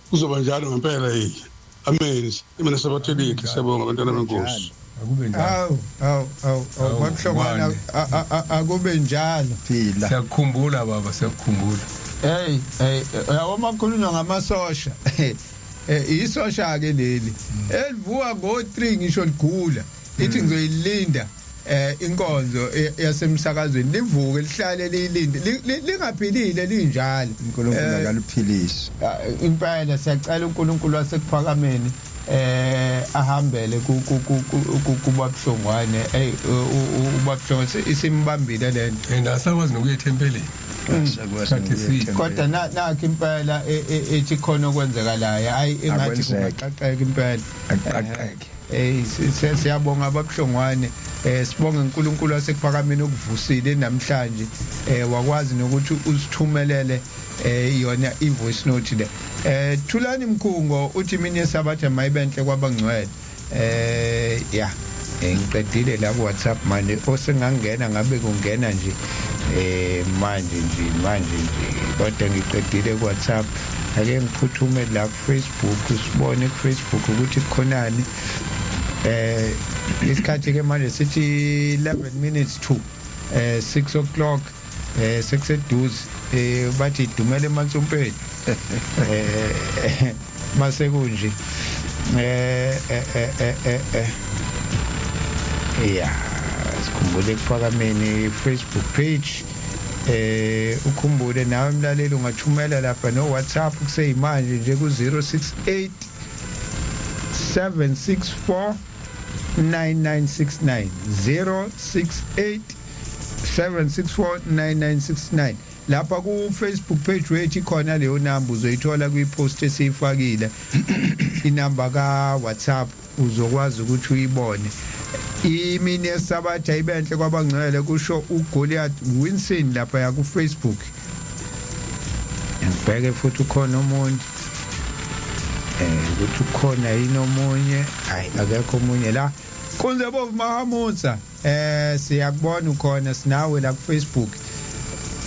kuzoba njalo ngempela yini. Amen, imina sabathelihle. Siyabonga abantwana benkosi. Akube njalo. Awu, awu, awu, awu. Awu, Babuhlongwana, Ngwane. akube njalo. Phila. Siyakukhumbula baba, siyakukhumbula. Hey, hey, yabo makhulunywa ngamasosha. Isosha ke leli. Elivuka ngo3 ngisho ligula. Ithi ngizoyilinda inkonzo yasemsakazweni, livuke lihlale liyilinde, lingaphilile linjalo. uNkulunkulu akaluphilisi. Ah, impela siyacela uNkulunkulu wasekuphakameni ahambele ku ku ku kubabuhlongwane. Hey, ubabuhlongwane isimbambile lento. And asakwazi nokuya ethempelini. Isikhathi eside. Kodwa nakho impela ethi khona okwenzekalayo, hayi, engathi Akwenzeke. kungaqaqeka impela. Aqaqeke. Siyabonga ababuhlongwane, sibonge uNkulunkulu wasekuphakameni okuvusile namhlanje, wakwazi nokuthi usithumelele yona i-voice note le. Thulani Mkhungo uthi mina yesabatha mayibenhle kwabangcwele. Ya, ngiqedile la ku WhatsApp manje, osengangena ngabe kungena nje manje nje, manje nje, kodwa ngiqedile ku WhatsApp. Ake ngiphuthume la ku Facebook, sibone ku Facebook ukuthi kukhonani. Isikhathi ke manje sithi 11 minutes to 6 o'clock, sekuseduze. Bathi idumele emansumpeni. Mase kunje eh eh eh eh eh, eh. Yeah, sikhumbule ekuphakameni Facebook page. Ukhumbule nawe mlaleli, ungathumela lapha no WhatsApp kuseyimanje nje ku 068 764 9969, 068 764 9969. Lapha ku Facebook page wethu ikhona leyo number, uzoyithola kwi post esiyifakile, inamba ka WhatsApp, uzokwazi ukuthi uyibone. Imini yesabatha ibenhle kwabangcwele, kusho uGoliath Winson lapha ya ku Facebook. Ngibheke futhi ukhona umuntu ukuthi ukhona yini omunye. Hayi, akekho omunye la. Kunze bovu Mahamutsa, siyakubona ukhona, sinawe la ku Facebook.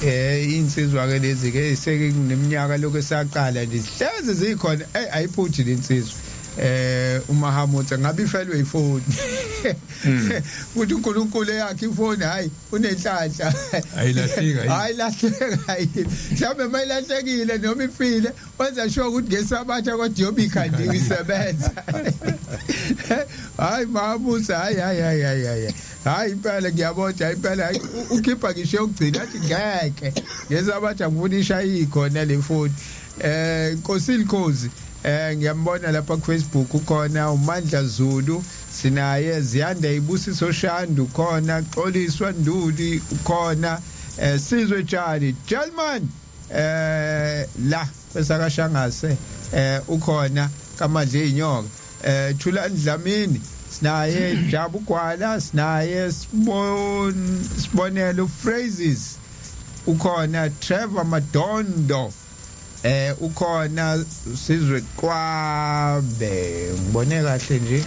Insizwa ke lezi ke seke kuneminyaka lokho esaqala nje, hleze zikhona. Ayiphuthi lensizwa uMahamutsa, ngabe ifelwe ifoni futhi uNkulunkulu eyakhe ifoni. Hayi, unenhlanhla. Ayilahleka. Hayi, lahleka mhlawumbe, mayilahlekile noma ifile, wenza sure ukuthi ngesabatha kodwa yobe ikhandiwe isebenza. Hayi Mahamutsa, hayi hayi hayi hayi hayi hayi, impela ngiyabona, hayi impela, hayi, ukhipha ngisho yokugcina, athi ngeke ngesabatha ngifuna ishaye ikhona le foni. Nkosi Likhozi, ngiyambona lapha ku Facebook ukhona. uMandla Zulu sinaye, Ziyanda Ibusiso Shandu khona, Xoliswa Nduli ukhona, Sizwe Tshali German la kwesakashangase ukhona, kamadle inyoka, Thulani Dlamini sinaye, Jabu Gwala sinaye, Sibonelo Phrases ukhona, Trevor Madondo ukhona, Sizwe Qwabe, ngibone kahle nje,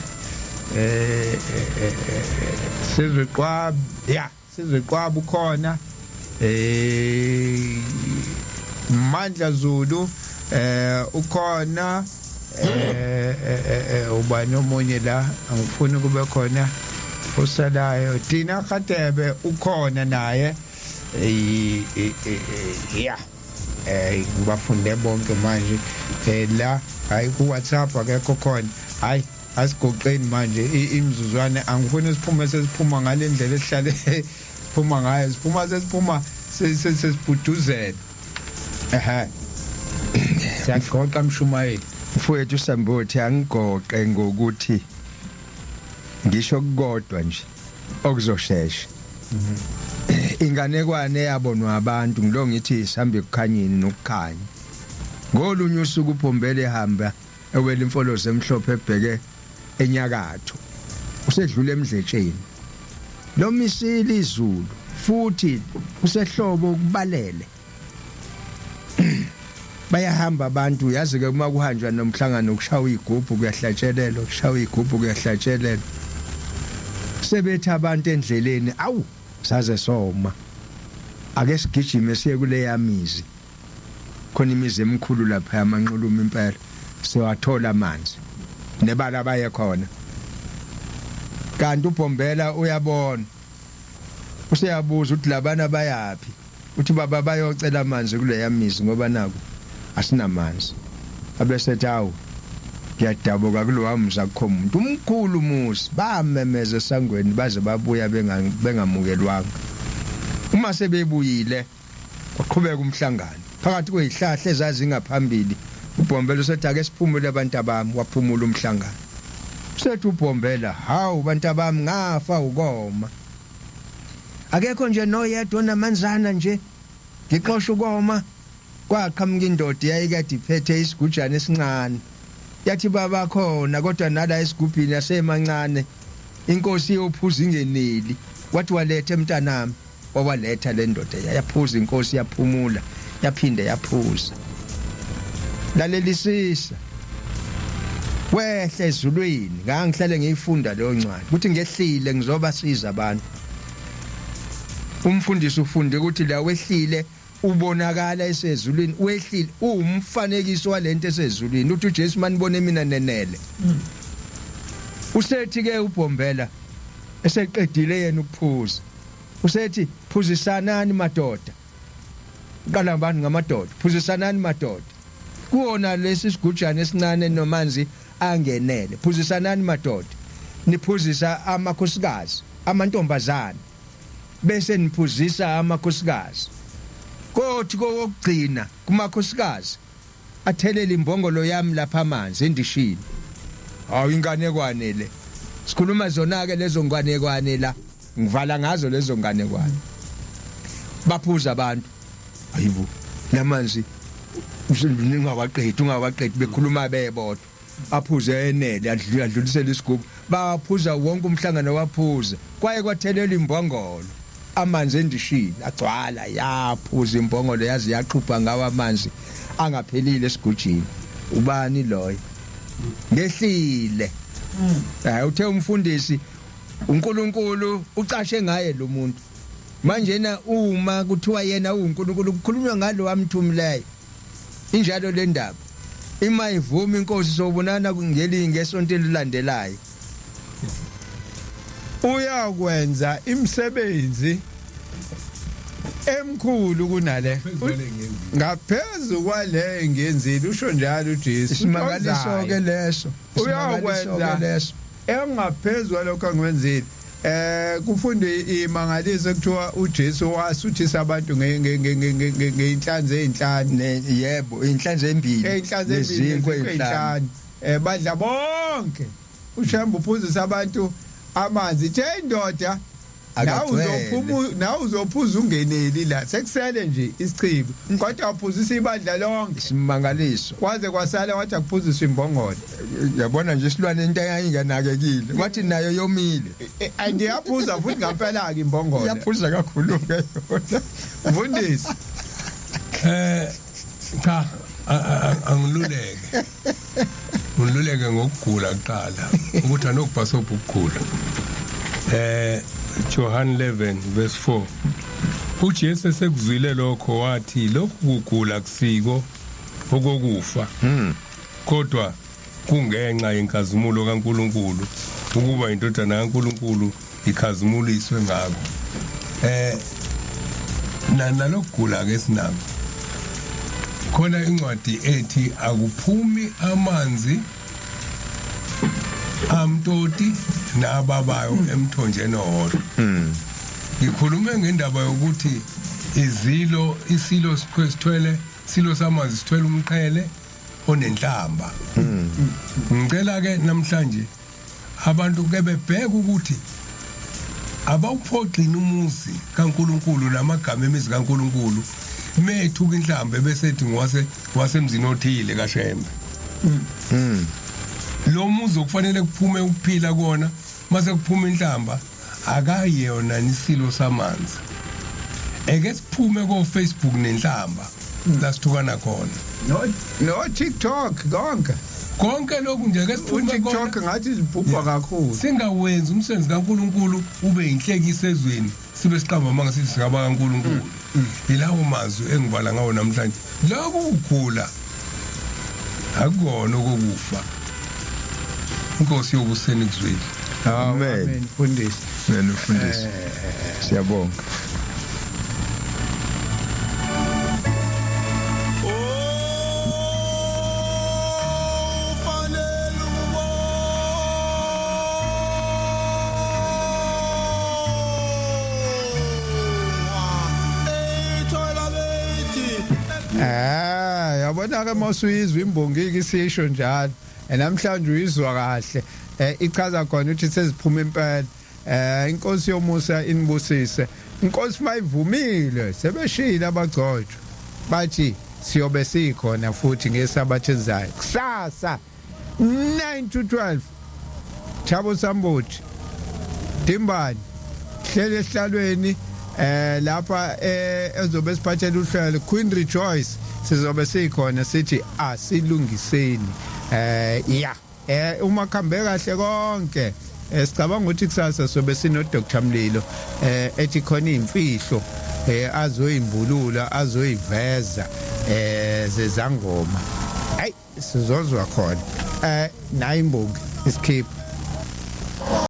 Sizwe Qwabe, ya, Sizwe Qwabe ukhona, Mandla Zulu ukhona, ubani omunye la? Angifuni kube khona osalayo. Dina Khatebe ukhona naye. Ya, ngibafunde bonke manje la. Hayi, ku WhatsApp akekho khona. Hayi, asigoqeni manje imizuzwana, angifuni siphume sesiphuma ngalendlela esihlale siphuma ngayo, siphuma sesiphuma sesibhuduzela. Ehe, siyagoqa mshumayeli. Mfowethu Sambothi, angigoqe ngokuthi ngisho kukodwa nje okuzoshesha. Inganekwane yabonwa abantu ngilo ngithi sihambe ekukhanyeni nokukhanya. Ngolunye usuku uBhombela ehamba ewela imfolozi emhlophe ebheke enyakatho, usedlula emdletsheni. Lomisile izulu futhi kusehlobo, kubalele. Bayahamba abantu, yazi ke uma kuhanjwa nomhlangano kushawa igubhu kuyahlatshelelwa, kushawa igubhu kuyahlatshelelwa. Sebethi abantu endleleni, awu, saze soma, ake sigijime siye kuleya mizi khona, imizi emikhulu lapha yamanxuluma impela, siwathola amanzi. Nebala baye khona, kanti uBhombela uyabona, useyabuza ukuthi labana bayapi. Uthi baba bayocela amanzi kuleya mizi ngoba naku asinamanzi. Abesethi, awu, ngiyadabuka, kulowa muzi akukho muntu, umkhulu umuzi. Bamemeza esangweni baze babuya bengamukelwanga. Uma sebebuyile kwaqhubeka umhlangano phakathi kwezihlahla ezazingaphambili. UBhombela usethi, ake siphumule abantu abami. Waphumula umhlangano. Usethi uBhombela, hawu bantu abami, ngafa ukoma, akekho nje noyedwa onamanzana nje, ngixosha ukoma. Kwaqhamuka indoda eyayikade iphethe isigujana esincane, yathi baba khona, kodwa nala esigubhini asemancane, inkosi iyophuza ingeneli. Wathi, walethe mntanami. Wawaletha le ndoda, yaphuza inkosi, yaphumula, yaphinde yaphuza. Lalelisisa, wehle ezulwini. Ngangihlale ngiyifunda leyo ncwadi ukuthi ngehlile ngizobasiza abantu. Umfundisi ufunde ukuthi la wehlile ubonakala esezulwini, wehlile uwumfanekiso walento esezulwini. Uthi uJesu, manibone mina nenele. Usethi ke uBhombela eseqedile yena ukuphuza, usethi, phuzisanani madoda. Uqala abantu ngamadoda, phuzisanani madoda. Kuwona lesi sigujana esincane nomanzi angenele. Phuzisanani madoda. Niphuzisa amakhosikazi, amantombazane. Bese niphuzisa amakhosikazi. Kothi kokugcina kumakhosikazi athelele imbongolo yami lapha amanzi endishini. Hawu inganekwane le. Sikhuluma zona ke lezo nganekwane la. Ngivala ngazo lezo nganekwane. Baphuza abantu. Hayibo lamanzi ningawaqedi ungawaqedi bekhuluma bebodwa. Aphuze enele adlulisele isigubhu. Baphuza wonke umhlangano waphuza. Kwaye kwathelela imbongolo. Amanzi endishini agcwala yaphuza imbongolo yazi yaxhupha ngawo amanzi angaphelile esigujini. Ubani loyo? Ngehlile. Hayi uthe umfundisi uNkulunkulu ucashe ngaye lo muntu. Manje na uma kuthiwa yena uNkulunkulu kukhulunywa ngalo amthumileyo. Injalo le ndaba. Ima ivuma inkosi sobonana ngelinye esonto elilandelayo. Uyakwenza imisebenzi emkhulu kunale ngaphezu kwale engiyenzile usho njalo uJesu. Isimangaliso ke leso. Uyakwenza leso. Engaphezulu kwalokho angiwenzile. Kufundwe imangaliso kuthiwa uJesu wasuthisa abantu ngeinhlanzi ezinhlanu. Yebo, inhlanzi embili. Inhlanzi embili nezinkwa ezinhlanu. Badla bonke. uShembe uphuzisa abantu amanzi. Ithe indoda nawe uzophuma nawe uzophuza ungeneli la sekusele nje isichibi kodwa waphuzisa ibandla lonke. Isimangaliso. Kwaze kwasala wathi akuphuziswa imbongolo. Yabona nje isilwane into eyayinganakekile wathi nayo yomile. Andiyaphuza futhi ngampela ke imbongolo. Iyaphuza kakhulu ke yona. Mfundisi. Cha angiluleke. Ngiluleke ngokugula kuqala ukuthi anokubhasobha ukugula. Johann 11 verse 4. uJesu esekuzwile lokho wathi lokhu kugula kusiko okokufa. Kodwa kungenxa yenkazimulo kaNkuluNkulu ukuba indodana kaNkuluNkulu ikhazimuliswe ngakho. Nalokugula ke sinako. Khona incwadi ethi akuphumi amanzi amtoti nababayo emthonjeni owodwa. Ngikhulume ngendaba yokuthi izilo isilo sithwele silo samanzi sithwele umqhele onenhlamba. Ngicela ke namhlanje abantu ke bebheka ukuthi abawuphoxini umuzi kaNkuluNkulu namagama emizi kaNkuluNkulu methuka inhlamba bese ethi ngwase wasemzini othile kaShembe. Lo muzi okufanele kuphume ukuphila kona mase kuphuma inhlamba akayona isilo samanzi. Eke siphume ko Facebook nenhlamba la sithukana khona. No TikTok konke. Konke lokhu nje ke siphume TikTok ngathi zibhubha kakhulu. Singawenzi umsebenzi kaNkuluNkulu ube inhlekisa ezweni sibe siqamba amanga sithi singaba kaNkuluNkulu. Yilawo mazwi engivala ngawo namhlanje. Lokhu kugula akukona okokufa. Inkosi yokuseni kuzwile. Amen mfundisi. Amen mfundisi. Siyabonga. Yabona ke mawusuyizwa imbongi isisho njalo. Namhlanje uyizwa kahle. Ichaza khona ukuthi seziphuma impela. Inkosi yomusa inibusise. Inkosi mayivumile sebeshila abagcotshwa. Bathi siyobe sikhona futhi ngesabatha elizayo. Kusasa 9 to 12. Thabo Sambuthi. Dimbani. Hlele esihlalweni lapha ezobe siphathela uhlelo Queen Rejoice sizobe sikhona sithi asilungiseni ya uma kuhambe kahle konke sicabanga ukuthi kusasa sobe sino Dr Mlilo ethi khona imfihlo azoyimbulula azoyiveza zezangoma. Hayi sizozwa khona. Nayi imbongi isikhipha.